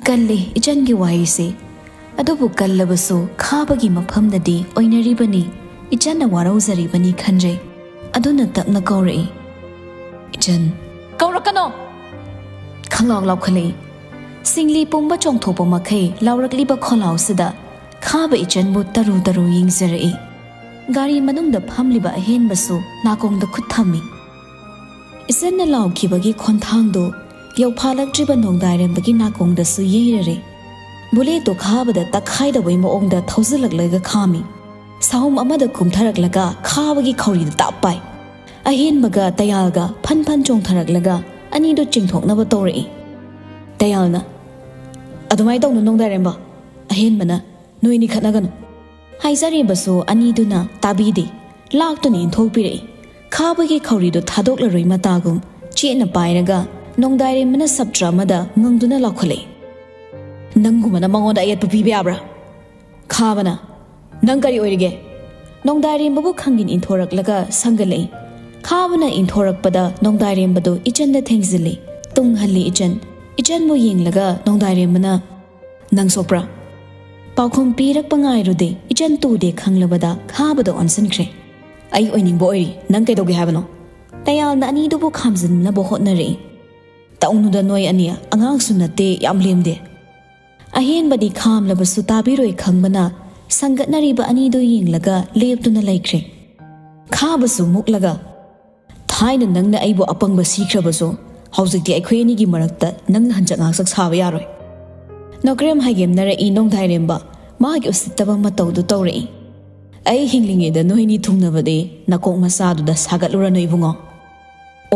ꯀꯜꯂꯤ ꯏꯆꯟꯒꯤ ꯋꯥꯍꯩꯁꯦ꯫ ꯑꯗꯨꯕꯨ ꯀꯜꯂꯕꯁꯨ ꯈꯥꯕꯒꯤ ꯃꯐꯝꯗꯗꯤ ꯑꯣꯏꯅꯔꯤꯕꯅꯤ ꯏꯆꯟꯅ ꯋꯥꯔꯧꯖꯔꯤꯕꯅꯤ ꯈꯟꯖꯩ꯫ ꯑꯗꯨꯅ ꯇꯞꯅ ꯀꯧꯔꯛꯏ, "ꯏꯆꯟ!" "ꯀꯧꯔꯛꯀꯅꯣ!" ꯈꯪꯂꯥꯎ ꯂꯥꯎꯈꯠꯂꯛꯏ꯫ ꯁꯤꯡꯂꯤ ꯄꯨꯝꯕ ꯆꯣꯡꯊꯣꯛꯄ ꯃꯈꯩ ꯂꯥꯎꯔꯛꯂꯤꯕ ꯈꯣꯜꯂꯥꯎꯁꯤꯗ ꯈꯥꯕ ꯏꯆꯟꯕꯨ ꯇꯔꯨ ꯇꯔꯨ ꯌꯦꯡꯖꯔꯛꯏ꯫ ꯒꯥꯔꯤ ꯃꯅꯨꯡꯗ ꯐꯝꯂꯤꯕ ꯑꯍꯦꯟꯕꯁꯨ ꯅꯥꯀꯣꯡꯗ ꯈꯨꯠ ꯊꯝꯃꯤ꯫ ꯏꯆꯟꯅ ꯂꯥꯎꯈꯤꯕꯒꯤ ꯈꯣꯟꯊꯥꯡꯗꯨ ꯌꯧꯐꯥꯂꯛꯇ꯭ꯔꯤꯕ ꯅꯣꯡꯗꯥꯏꯔꯦꯝꯕꯒꯤ ꯅꯥꯀꯣꯡꯗꯁꯨ ꯌꯩꯔꯔꯦ꯫ ꯕꯨꯂꯦꯠꯇꯨ ꯈꯥꯕꯗ ꯇꯛꯈꯥꯏꯗꯧꯕꯩ ꯃꯑꯣꯡꯗ ꯊꯧꯖꯤꯜꯂꯛꯂꯒ ꯈꯥꯝꯃꯤ꯫ ꯁꯥꯍꯨꯝ ꯑꯃꯗ ꯀꯨꯝꯊꯔꯛꯂꯒ ꯈꯥꯕꯒꯤ ꯈꯧꯔꯤꯗ ꯇꯥꯞ ꯄꯥꯏ꯫ ꯑꯍꯦꯟꯕꯒ ꯇꯌꯥꯜꯒ ꯐꯟ ꯐꯟ ꯆꯣꯡꯊꯔꯛꯂꯒ ꯑꯅꯤꯗꯨ ꯆꯤꯡꯊꯣꯛꯅꯕ ꯇꯧꯔꯛꯏ꯫ ꯇꯌꯥꯜꯅ, "ꯑꯗꯨꯃꯥꯏꯅ ꯇꯧꯅꯨ ꯅꯣꯡꯗꯥꯏꯔꯦꯝꯕ꯫" ꯑꯍꯦꯟꯕꯅ, "ꯅꯣꯏꯅꯤ ꯈꯠꯅꯒꯅꯨ" ꯍꯥꯏꯖꯔꯤꯕꯁꯨ ꯑꯅꯤꯗꯨꯅ ꯇꯥꯕꯤꯗꯦ꯫ ꯂꯥꯛꯇꯨꯅ ꯏꯟꯊꯣꯛꯄꯤꯔꯛꯏ꯫ ꯈꯥꯕꯒꯤ ꯈꯧꯔꯤꯗꯨ ꯊꯥꯗꯣꯛꯂꯔꯣꯏ ꯃꯇꯥꯒꯨꯝ ꯆꯦꯠꯅ ꯄꯥꯏꯔꯒ ꯅꯣꯡꯗꯥꯏꯔꯦꯝꯕꯅ ꯁꯞꯇ꯭ꯔ ꯑꯃꯗ ꯉꯪꯗꯨꯅ ꯂꯥꯎꯈꯠꯂꯛꯏ, "ꯅꯪꯒꯨꯝꯕꯅ ꯃꯉꯣꯟꯗ ꯑꯌꯦꯠꯄ ꯄꯤꯕ ꯌꯥꯕ꯭ꯔꯥ?" ꯈꯥꯕꯅ, "ꯅꯪ ꯀꯔꯤ ꯑꯣꯏꯔꯤꯒꯦ?" ꯅꯣꯡꯗꯥꯏꯔꯦꯝꯕꯕꯨ ꯈꯪꯒꯤꯟ ꯏꯟꯊꯣꯔꯛꯂꯒ ꯁꯪꯒꯠꯂꯛꯏ꯫ ꯈꯥꯕꯅ ꯏꯟꯊꯣꯔꯛꯄꯗ ꯅꯣꯡꯗꯥꯏꯔꯦꯝꯕꯗꯨ ꯏꯆꯟꯗ ꯊꯦꯡꯖꯤꯜꯂꯤ꯫ ꯇꯨꯡꯍꯜꯂꯤ ꯏꯆꯟ꯫ ꯏꯆꯟꯕꯨ ꯌꯦꯡꯂꯒ ꯅꯣꯡꯗꯥꯏꯔꯦꯝꯕꯅ, "ꯅꯪ ꯁꯣꯛꯄ꯭ꯔꯥ?" ꯄꯥꯎꯈꯨꯝ ꯄꯤꯔꯛꯄ ꯉꯥꯏꯔꯨꯗꯦ꯫ ꯏꯆꯟ ꯇꯨꯗꯦ ꯈꯪꯂꯕꯗ ꯈꯥꯕꯗ ꯑꯣꯟꯁꯤꯟꯈ꯭ꯔꯦ꯫ "ꯑꯩ ꯑꯣꯏꯅꯤꯡꯕ ꯑꯣꯏꯔꯤ, ꯅꯪ ꯀꯩꯗꯧꯒꯦ ꯍꯥꯏꯕꯅꯣ?" ꯇꯌꯥꯜꯅ ꯑꯅꯤꯗꯨꯕꯨ ꯈꯥꯝꯖꯤꯟꯅꯕ ꯍꯣꯠꯅꯔꯛꯏ꯫ "ꯇꯧꯅꯨꯗ ꯅꯣꯏ ꯑꯅꯤ, ꯑꯉꯥꯡꯁꯨ ꯅꯠꯇꯦ, ꯌꯥꯝ ꯂꯦꯝꯗꯦ꯫" ꯑꯍꯦꯟꯕꯗꯤ ꯈꯥꯝꯂꯕꯁꯨ ꯇꯥꯕꯤꯔꯣꯏ ꯈꯪꯕꯅ ꯁꯪꯒꯠꯅꯔꯤꯕ ꯑꯅꯤꯗꯨ ꯌꯦꯡꯂꯒ ꯂꯦꯞꯇꯨꯅ ꯂꯩꯈ꯭ꯔꯦ꯫ ꯈꯥꯕꯁꯨ ꯃꯨꯛꯂꯒ, "ꯊꯥꯏꯅ ꯅꯪꯅ ꯑꯩꯕꯨ ꯑꯄꯪꯕ ꯁꯤꯈ꯭ꯔꯕꯁꯨ, ꯍꯧꯖꯤꯛꯇꯤ ꯑꯩꯈꯣꯏ ꯑꯅꯤꯒꯤ ꯃꯔꯛꯇ ꯅꯪꯅ ꯍꯟꯆꯛ ꯉꯥꯛꯆꯛ ꯁꯥꯕ ꯌꯥꯔꯣꯏ"꯫ ꯅꯣꯀ꯭ꯔꯦꯝ ꯍꯥꯏꯒꯦꯝꯅꯔꯛꯏ ꯅꯣꯡꯗꯥꯏꯔꯦꯝꯕ ꯃꯥꯒꯤ ꯎꯁꯤꯠꯇꯕ ꯃꯇꯧꯗꯨ ꯇꯧꯔꯛꯏ꯫ "ꯑꯩ ꯍꯤꯡꯂꯤꯉꯩꯗ ꯅꯣꯏꯅꯤ ꯊꯨꯡꯅꯕꯗꯤ ꯅꯀꯣꯛ ꯃꯆꯥꯗꯨꯗ ꯁꯥꯒꯠꯂꯨꯔꯅꯨ ꯏꯕꯨꯡꯉꯣ꯫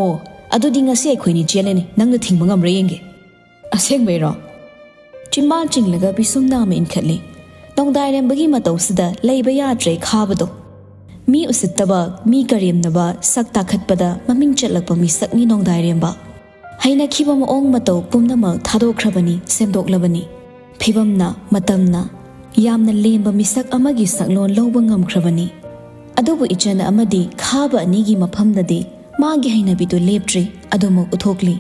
ꯑꯣ, ꯑꯗꯨꯗꯤ ꯉꯁꯤ ꯑꯩꯈꯣꯏꯅꯤ ꯆꯦꯜꯂꯅꯤ, ꯅꯪꯅ ꯊꯤꯡꯕ ꯉꯝꯕ꯭ꯔꯥ ꯌꯦꯡꯒꯦ"꯫ "ꯑꯁꯦꯡꯕꯩꯔꯣ?" ꯆꯤꯝꯕꯥꯜ ꯆꯤꯡꯂꯒ ꯄꯤꯁꯨꯝ ꯅꯥꯝꯃ ꯏꯟꯈꯠꯂꯤ꯫ ꯅꯣꯡꯗꯥꯏꯔꯦꯝꯕꯒꯤ ꯃꯇꯧꯁꯤꯗ ꯂꯩꯕ ꯌꯥꯗ꯭ꯔꯦ ꯈꯥꯕꯗꯣ꯫ ꯃꯤ ꯎꯁꯤꯠꯇꯕ, ꯃꯤ ꯀꯔꯦꯝꯅꯕ, ꯁꯛ ꯇꯥꯈꯠꯄꯗ ꯃꯃꯤꯡ ꯆꯠꯂꯛꯄ ꯃꯤꯁꯛꯅꯤ ꯅꯣꯡꯗꯥꯏꯔꯦꯝꯕ꯫ ꯍꯩꯅꯈꯤꯕ ꯃꯑꯣꯡ ꯃꯇꯧ ꯄꯨꯝꯅꯃꯛ ꯊꯥꯗꯣꯛꯈ꯭ꯔꯕꯅꯤ, ꯁꯦꯝꯗꯣꯛꯂꯕꯅꯤ꯫ ꯐꯤꯕꯝꯅ, ꯃꯇꯝꯅ ꯌꯥꯝꯅ ꯂꯦꯝꯕ ꯃꯤꯁꯛ ꯑꯃꯒꯤ ꯁꯛꯂꯣꯟ ꯂꯧꯕ ꯉꯝꯈ꯭ꯔꯕꯅꯤ꯫ ꯑꯗꯨꯕꯨ ꯏꯆꯟ ꯑꯃꯗꯤ ꯈꯥꯕ ꯑꯅꯤꯒꯤ ꯃꯐꯝꯗꯗꯤ ꯃꯥꯒꯤ ꯍꯩꯅꯕꯤꯗꯨ ꯂꯦꯞꯇ꯭ꯔꯤ, ꯑꯗꯨꯃꯛ ꯎꯠꯊꯣꯛꯂꯤ꯫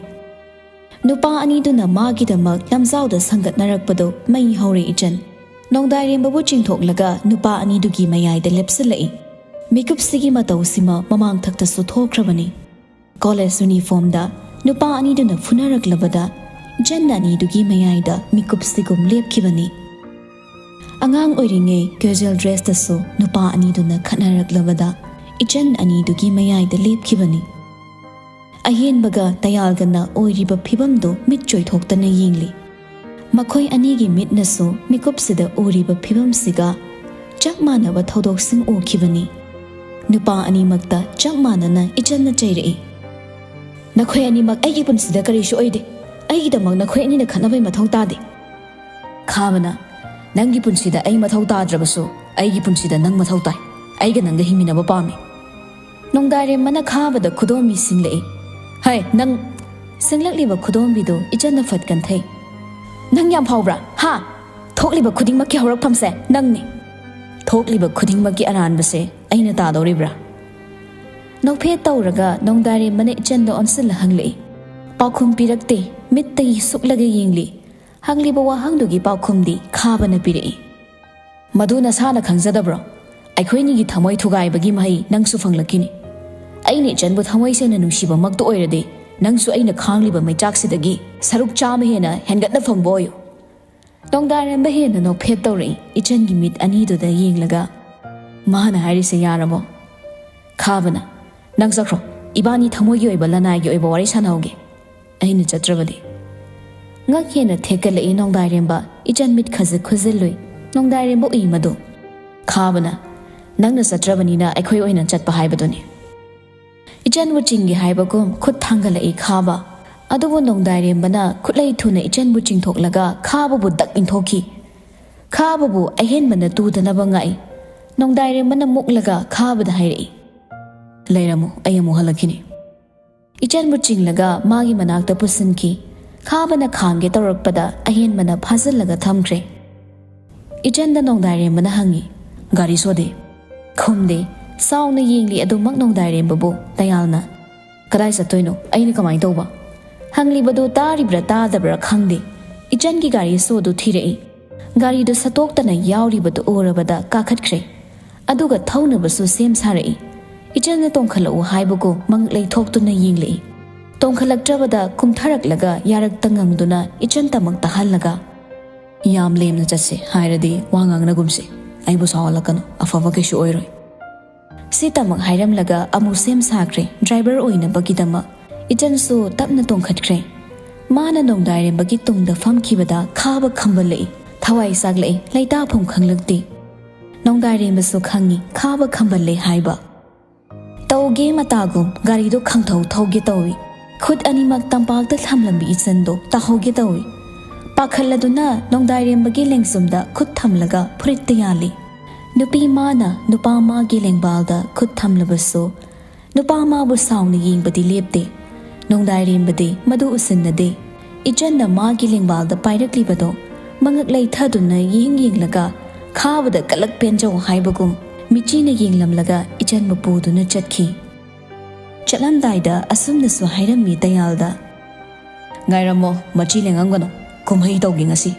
ꯅꯨꯄꯥ ꯑꯅꯤꯗꯨꯅ ꯃꯥꯒꯤꯗꯃꯛ ꯂꯝꯖꯥꯎꯗ ꯁꯪꯒꯠꯅꯔꯛꯄꯗꯨ ꯃꯩ ꯍꯧꯔꯦ ꯏꯆꯟ꯫ ꯅꯣꯡꯗꯥꯏꯔꯦꯝꯕꯕꯨ ꯆꯤꯡꯊꯣꯛꯂꯒ ꯅꯨꯄꯥ ꯑꯅꯤꯗꯨꯒꯤ ꯃꯌꯥꯏꯗ ꯂꯦꯞꯁꯤꯜꯂꯛꯏ꯫ ꯃꯤꯀꯨꯞꯁꯤꯒꯤ ꯃꯇꯧꯁꯤꯃ ꯃꯃꯥꯡ ꯊꯛꯇꯁꯨ ꯊꯣꯛꯈ꯭ꯔꯕꯅꯤ꯫ ꯀꯣꯂꯦꯖ ꯌꯨꯅꯤꯐꯣꯔꯝꯗ ꯅꯨꯄꯥ ꯑꯅꯤꯗꯨꯅ ꯐꯨꯅꯔꯛꯂꯕꯗ ꯏꯆꯟ ꯑꯅꯤꯗꯨꯒꯤ ꯃꯌꯥꯏꯗ ꯃꯤꯀꯨꯞꯁꯤꯒꯨꯝ ꯂꯦꯞꯈꯤꯕꯅꯤ꯫ ꯑꯉꯥꯡ ꯑꯣꯏꯔꯤꯉꯩ ꯀꯦꯖꯨꯋꯦꯜ ꯗ꯭ꯔꯦꯁꯇꯁꯨ ꯅꯨꯄꯥ ꯑꯅꯤꯗꯨꯅ ꯈꯠꯅꯔꯛꯂꯕꯗ ꯏꯆꯟ ꯑꯅꯤꯗꯨꯒꯤ ꯃꯌꯥꯏꯗ ꯂꯦꯞꯈꯤꯕꯅꯤ꯫ ꯑꯍꯦꯟꯕꯒ ꯇꯌꯥꯜꯒꯅ ꯑꯣꯏꯔꯤꯕ ꯐꯤꯕꯝꯗꯨ ꯃꯤꯠ ꯆꯣꯏꯊꯣꯛꯇꯅ ꯌꯦꯡꯂꯤ꯫ ꯃꯈꯣꯏ ꯑꯅꯤꯒꯤ ꯃꯤꯠꯅꯁꯨ ꯃꯤꯀꯨꯞꯁꯤꯗ ꯎꯔꯤꯕ ꯐꯤꯕꯝꯁꯤꯒ ꯆꯞ ꯃꯥꯟꯅꯕ ꯊꯧꯗꯣꯛꯁꯤꯡ ꯎꯈꯤꯕꯅꯤ꯫ ꯅꯨꯄꯥ ꯑꯅꯤꯃꯛꯇ ꯆꯞ ꯃꯥꯟꯅꯅ ꯏꯆꯟꯅ ꯆꯩꯔꯛꯏ꯫ "ꯅꯈꯣꯏ ꯑꯅꯤꯃꯛ ꯑꯩꯒꯤ ꯄꯨꯟꯁꯤꯗ ꯀꯔꯤꯁꯨ ꯑꯣꯏꯗꯦ꯫ ꯑꯩꯒꯤꯗꯃꯛ ꯅꯈꯣꯏ ꯑꯅꯤꯅ ꯈꯠꯅꯕꯩ ꯃꯊꯧ ꯇꯥꯗꯦ"꯫ ꯈꯥꯕꯅ, "ꯅꯪꯒꯤ ꯄꯨꯟꯁꯤꯗ ꯑꯩ ꯃꯊꯧ ꯇꯥꯗ꯭ꯔꯕꯁꯨ ꯑꯩꯒꯤ ꯄꯨꯟꯁꯤꯗ ꯅꯪ ꯃꯊꯧ ꯇꯥꯏ꯫ ꯑꯩꯒ ꯅꯪꯒ ꯍꯤꯡꯃꯤꯟꯅꯕ ꯄꯥꯝꯃꯤ"꯫ ꯅꯣꯡꯗꯥꯏꯔꯦꯝꯕꯅ ꯈꯥꯕꯗ ꯈꯨꯗꯣꯝꯕꯤ ꯁꯤꯡꯂꯛꯏ꯫ "ꯍꯩ, ꯅꯪ!" ꯁꯤꯡꯂꯛꯂꯤꯕ ꯈꯨꯗꯣꯝꯕꯤꯗꯨ ꯏꯆꯟꯅ ꯐꯠ ꯀꯟꯊꯩ꯫ "ꯅꯪ ꯌꯥꯝ ꯐꯥꯎꯕ꯭ꯔꯥ? ꯍꯥ? ꯊꯣꯛꯂꯤꯕ ꯈꯨꯗꯤꯡꯃꯛꯀꯤ ꯍꯧꯔꯛꯐꯝꯁꯦ ꯅꯪꯅꯤ꯫ ꯊꯣꯛꯂꯤꯕ ꯈꯨꯗꯤꯡꯃꯛꯀꯤ ꯑꯔꯥꯟꯕꯁꯦ ꯑꯩꯅ ꯇꯥꯗꯧꯔꯤꯕ꯭ꯔꯥ?" ꯅꯣꯛꯐꯦꯠ ꯇꯧꯔꯒ ꯅꯣꯡꯗꯥꯏꯔꯦꯝꯕꯅ ꯏꯆꯟꯗ ꯑꯣꯟꯁꯤꯜꯂ ꯍꯪꯂꯛꯏ꯫ ꯄꯥꯎꯈꯨꯝ ꯄꯤꯔꯛꯇꯦ꯫ ꯃꯤꯠꯇꯒꯤ ꯁꯨꯛꯂꯒ ꯌꯦꯡꯂꯤ꯫ ꯍꯪꯂꯤꯕ ꯋꯥꯍꯪꯗꯨꯒꯤ ꯄꯥꯎꯈꯨꯝꯗꯤ ꯈꯥꯕꯅ ꯄꯤꯔꯛꯏ꯫ "ꯃꯗꯨ ꯅꯁꯥꯅ ꯈꯪꯖꯗꯕ꯭ꯔꯣ? ꯑꯩꯈꯣꯏꯅꯤꯒꯤ ꯊꯃꯣꯏ ꯊꯨꯒꯥꯏꯕꯒꯤ ꯃꯍꯩ ꯅꯪꯁꯨ ꯐꯪꯂꯛꯈꯤꯅꯤ꯫ ꯑꯩꯅ ꯏꯆꯟꯕꯨ ꯊꯃꯣꯏ ꯁꯦꯡꯅ ꯅꯨꯡꯁꯤꯕꯃꯛꯇ ꯑꯣꯏꯔꯗꯤ, ꯅꯪꯁꯨ ꯑꯩꯅ ꯈꯥꯡꯂꯤꯕ ꯃꯩꯆꯥꯛꯁꯤꯗꯒꯤ ꯁꯔꯨꯛ ꯆꯥꯝꯃ ꯍꯦꯟꯅ ꯍꯦꯟꯒꯠꯅ ꯐꯪꯕ ꯑꯣꯏꯌꯨ"꯫ ꯅꯣꯡꯗꯥꯏꯔꯦꯝꯕ ꯍꯦꯟꯅ ꯅꯣꯛꯐꯦꯠ ꯇꯧꯔꯛꯏ, ꯏꯆꯟꯒꯤ ꯃꯤꯠ ꯑꯅꯤꯗꯨꯗ ꯌꯦꯡꯂꯒ꯫ "ꯃꯥꯅ ꯍꯥꯏꯔꯤꯁꯦ ꯌꯥꯔꯕꯣ?" ꯈꯥꯕꯅ, "ꯅꯪ ꯆꯠꯈ꯭ꯔꯣ, ꯏꯕꯥꯅꯤ ꯊꯃꯣꯏꯒꯤ ꯑꯣꯏꯕ ꯂꯅꯥꯏꯒꯤ ꯑꯣꯏꯕ ꯋꯥꯔꯤ ꯁꯥꯟꯅꯍꯧꯒꯦ꯫ ꯑꯩꯅ ꯆꯠꯇ꯭ꯔꯕꯗꯤ?" ꯉꯛ ꯍꯦꯟꯅ ꯊꯦꯛꯀꯠꯂꯛꯏ ꯅꯣꯡꯗꯥꯏꯔꯦꯝꯕ꯫ ꯏꯆꯟ ꯃꯤꯠ ꯈꯖꯤꯛ ꯈꯨꯖꯤꯜꯂꯨꯏ꯫ ꯅꯣꯡꯗꯥꯏꯔꯦꯝꯕ ꯎꯏ ꯃꯗꯨ꯫ ꯈꯥꯕꯅ, "ꯅꯪꯅ ꯆꯠꯇ꯭ꯔꯕꯅꯤꯅ ꯑꯩꯈꯣꯏ ꯑꯣꯏꯅ ꯆꯠꯄ ꯍꯥꯏꯕꯗꯨꯅꯤ꯫" ꯏꯆꯟꯕꯨ ꯆꯤꯡꯒꯦ ꯍꯥꯏꯕꯒꯨꯝ ꯈꯨꯠ ꯊꯥꯡꯒꯠꯂꯛꯏ ꯈꯥꯕ꯫ ꯑꯗꯨꯕꯨ ꯅꯣꯡꯗꯥꯏꯔꯦꯝꯕꯅ ꯈꯨꯠꯂꯩ ꯊꯨꯅ ꯏꯆꯟꯕꯨ ꯆꯤꯡꯊꯣꯛꯂꯒ ꯈꯥꯕꯕꯨ ꯗꯛ ꯏꯟꯊꯣꯛꯈꯤ꯫ ꯈꯥꯕꯕꯨ ꯑꯍꯦꯟꯕꯅ ꯇꯨꯗꯅꯕ ꯉꯥꯛꯏ꯫ ꯅꯣꯡꯗꯥꯏꯔꯦꯝꯕꯅ ꯃꯨꯛꯂꯒ ꯈꯥꯕꯗ ꯍꯥꯏꯔꯛꯏ, "ꯂꯩꯔꯝꯃꯨ, ꯑꯩ ꯑꯃꯨꯛ ꯍꯜꯂꯛꯈꯤꯅꯤ꯫" ꯏꯆꯟꯕꯨ ꯆꯤꯡꯂꯒ ꯃꯥꯒꯤ ꯃꯅꯥꯛꯇ ꯄꯨꯁꯤꯟꯈꯤ꯫ ꯈꯥꯕꯅ ꯈꯥꯝꯒꯦ ꯇꯧꯔꯛꯄꯗ ꯑꯍꯦꯟꯕꯅ ꯐꯥꯖꯤꯜꯂꯒ ꯊꯝꯈ꯭ꯔꯦ꯫ ꯏꯆꯟꯗ ꯅꯣꯡꯗꯥꯏꯔꯦꯝꯕꯅ ꯍꯪꯉꯤ, "ꯒꯥꯔꯤ ꯁꯣꯗꯤ?" ꯈꯨꯝꯗꯦ꯫ ꯁꯥꯎꯅ ꯌꯦꯡꯂꯤ ꯑꯗꯨꯃꯛ ꯅꯣꯡꯗꯥꯏꯔꯦꯝꯕꯕꯨ ꯇꯌꯥꯜꯅ꯫ "ꯀꯗꯥꯏ ꯆꯠꯇꯣꯏꯅꯣ? ꯑꯩꯅ ꯀꯃꯥꯏꯅ ꯇꯧꯕ?" ꯍꯪꯂꯤꯕꯗꯨ ꯇꯥꯔꯤꯕ꯭ꯔꯥ ꯇꯥꯗꯕ꯭ꯔꯥ ꯈꯪꯗꯦ꯫ ꯏꯆꯟꯒꯤ ꯒꯥꯔꯤ ꯁꯣꯗꯨ ꯊꯤꯔꯛꯏ꯫ ꯒꯥꯔꯤꯗꯨ ꯁꯠꯇꯣꯛꯇꯅ ꯌꯥꯎꯔꯤꯕꯗꯨ ꯎꯔꯕꯗ ꯀꯥꯈꯠꯈ꯭ꯔꯦ꯫ ꯑꯗꯨꯒ ꯊꯧꯅꯕꯁꯨ ꯁꯦꯝ ꯁꯥꯔꯛꯏ꯫ ꯏꯆꯟꯅ ꯇꯣꯡꯈꯠꯂꯛꯎ ꯍꯥꯏꯕꯒꯨꯝ ꯃꯉꯛ ꯂꯩꯊꯣꯛꯇꯨꯅ ꯌꯦꯡꯂꯛꯏ꯫ ꯇꯣꯡꯈꯠꯂꯛꯇ꯭ꯔꯕꯗ ꯀꯨꯝꯊꯔꯛꯂꯒ ꯌꯥꯔꯛꯇ ꯉꯪꯗꯨꯅ ꯏꯆꯟ ꯇꯃꯛꯇ ꯍꯜꯂꯒ, "ꯌꯥꯝ ꯂꯦꯝꯅ ꯆꯠꯁꯦ ꯍꯥꯏꯔꯗꯤ ꯋꯥ ꯉꯥꯡꯅꯒꯨꯝꯁꯦ꯫ ꯑꯩꯕꯨ ꯁꯥꯎꯍꯜꯂꯛꯀꯅꯨ, ꯑꯐꯕ ꯀꯩꯁꯨ ꯑꯣꯏꯔꯣꯏ꯫" ꯁꯤꯇꯃꯛ ꯍꯥꯏꯔꯝꯂꯒ ꯑꯃꯨꯛ ꯁꯦꯝ ꯁꯥꯈ꯭ꯔꯦ ꯗ꯭ꯔꯥꯏꯚꯔ ꯑꯣꯏꯅꯕꯒꯤꯗꯃꯛ꯫ ꯏꯆꯟꯁꯨ ꯇꯞꯅ ꯇꯣꯡꯈꯠꯈ꯭ꯔꯦ꯫ ꯃꯥꯅ ꯅꯣꯡꯗꯥꯏꯔꯦꯝꯕꯒꯤ ꯇꯨꯡꯗ ꯐꯝꯈꯤꯕꯗ ꯈꯥꯕ ꯈꯝꯕꯜꯂꯛꯏ꯫ ꯊꯋꯥꯏ ꯆꯥꯛꯂꯛꯏ, ꯂꯩꯇꯥꯐꯝ ꯈꯪꯂꯛꯇꯦ꯫ ꯅꯣꯡꯗꯥꯏꯔꯦꯝꯕꯁꯨ ꯈꯪꯉꯤ ꯈꯥꯕ ꯈꯝꯕꯜꯂꯦ ꯍꯥꯏꯕ꯫ ꯇꯧꯒꯦ ꯃꯇꯥꯒꯨꯝ ꯒꯥꯔꯤꯗꯣ ꯈꯪꯊꯧ ꯊꯧꯒꯦ ꯇꯧꯏ꯫ ꯈꯨꯠ ꯑꯅꯤꯃꯛ ꯇꯝꯄꯥꯛꯇ ꯊꯝꯂꯝꯕꯤ ꯏꯆꯟꯗꯣ ꯇꯥꯍꯧꯒꯦ ꯇꯧꯏ꯫ ꯄꯥꯈꯠꯂꯗꯨꯅ ꯅꯣꯡꯗꯥꯏꯔꯦꯝꯕꯒꯤ ꯂꯦꯡꯖꯨꯝꯗ ꯈꯨꯠ ꯊꯝꯂꯒ ꯐꯨꯔꯤꯠꯇ ꯌꯥꯜꯂꯤ꯫ ꯅꯨꯄꯤ ꯃꯥꯅ ꯅꯨꯄꯥ ꯃꯥꯒꯤ ꯂꯦꯡꯕꯥꯜꯗ ꯈꯨꯠ ꯊꯝꯂꯕꯁꯨ ꯅꯨꯄꯥ ꯃꯥꯕꯨ ꯁꯥꯎꯅ ꯌꯦꯡꯕꯗꯤ ꯂꯦꯞꯇꯦ꯫ ꯅꯣꯡꯗꯥꯏꯔꯦꯝꯕꯗꯤ ꯃꯗꯨ ꯎꯁꯤꯟꯅꯗꯦ꯫ ꯏꯆꯟꯅ ꯃꯥꯒꯤ ꯂꯦꯡꯕꯥꯜꯗ ꯄꯥꯏꯔꯛꯂꯤꯕꯗꯣ ꯃꯉꯛ ꯂꯩꯊꯗꯨꯅ ꯌꯦꯡ ꯌꯦꯡꯂꯒ ꯈꯥꯕꯗ ꯀꯂꯛ ꯄꯦꯟꯖꯧ ꯍꯥꯏꯕꯒꯨꯝ ꯃꯤꯆꯤꯅ ꯌꯦꯡꯂꯝꯂꯒ ꯏꯆꯟꯕꯨ ꯄꯨꯗꯨꯅ ꯆꯠꯈꯤ꯫ ꯆꯠꯂꯝꯗꯥꯏꯗ ꯑꯁꯨꯝꯅꯁꯨ ꯍꯥꯏꯔꯝꯃꯤ ꯗꯌꯥꯜꯗ, "ꯉꯥꯏꯔꯝꯃꯣ, ꯃꯆꯤ ꯂꯦꯡꯉꯝꯒꯅꯨ, ꯀꯨꯝꯍꯩ ꯇꯧꯒꯦ ꯉꯁꯤ꯫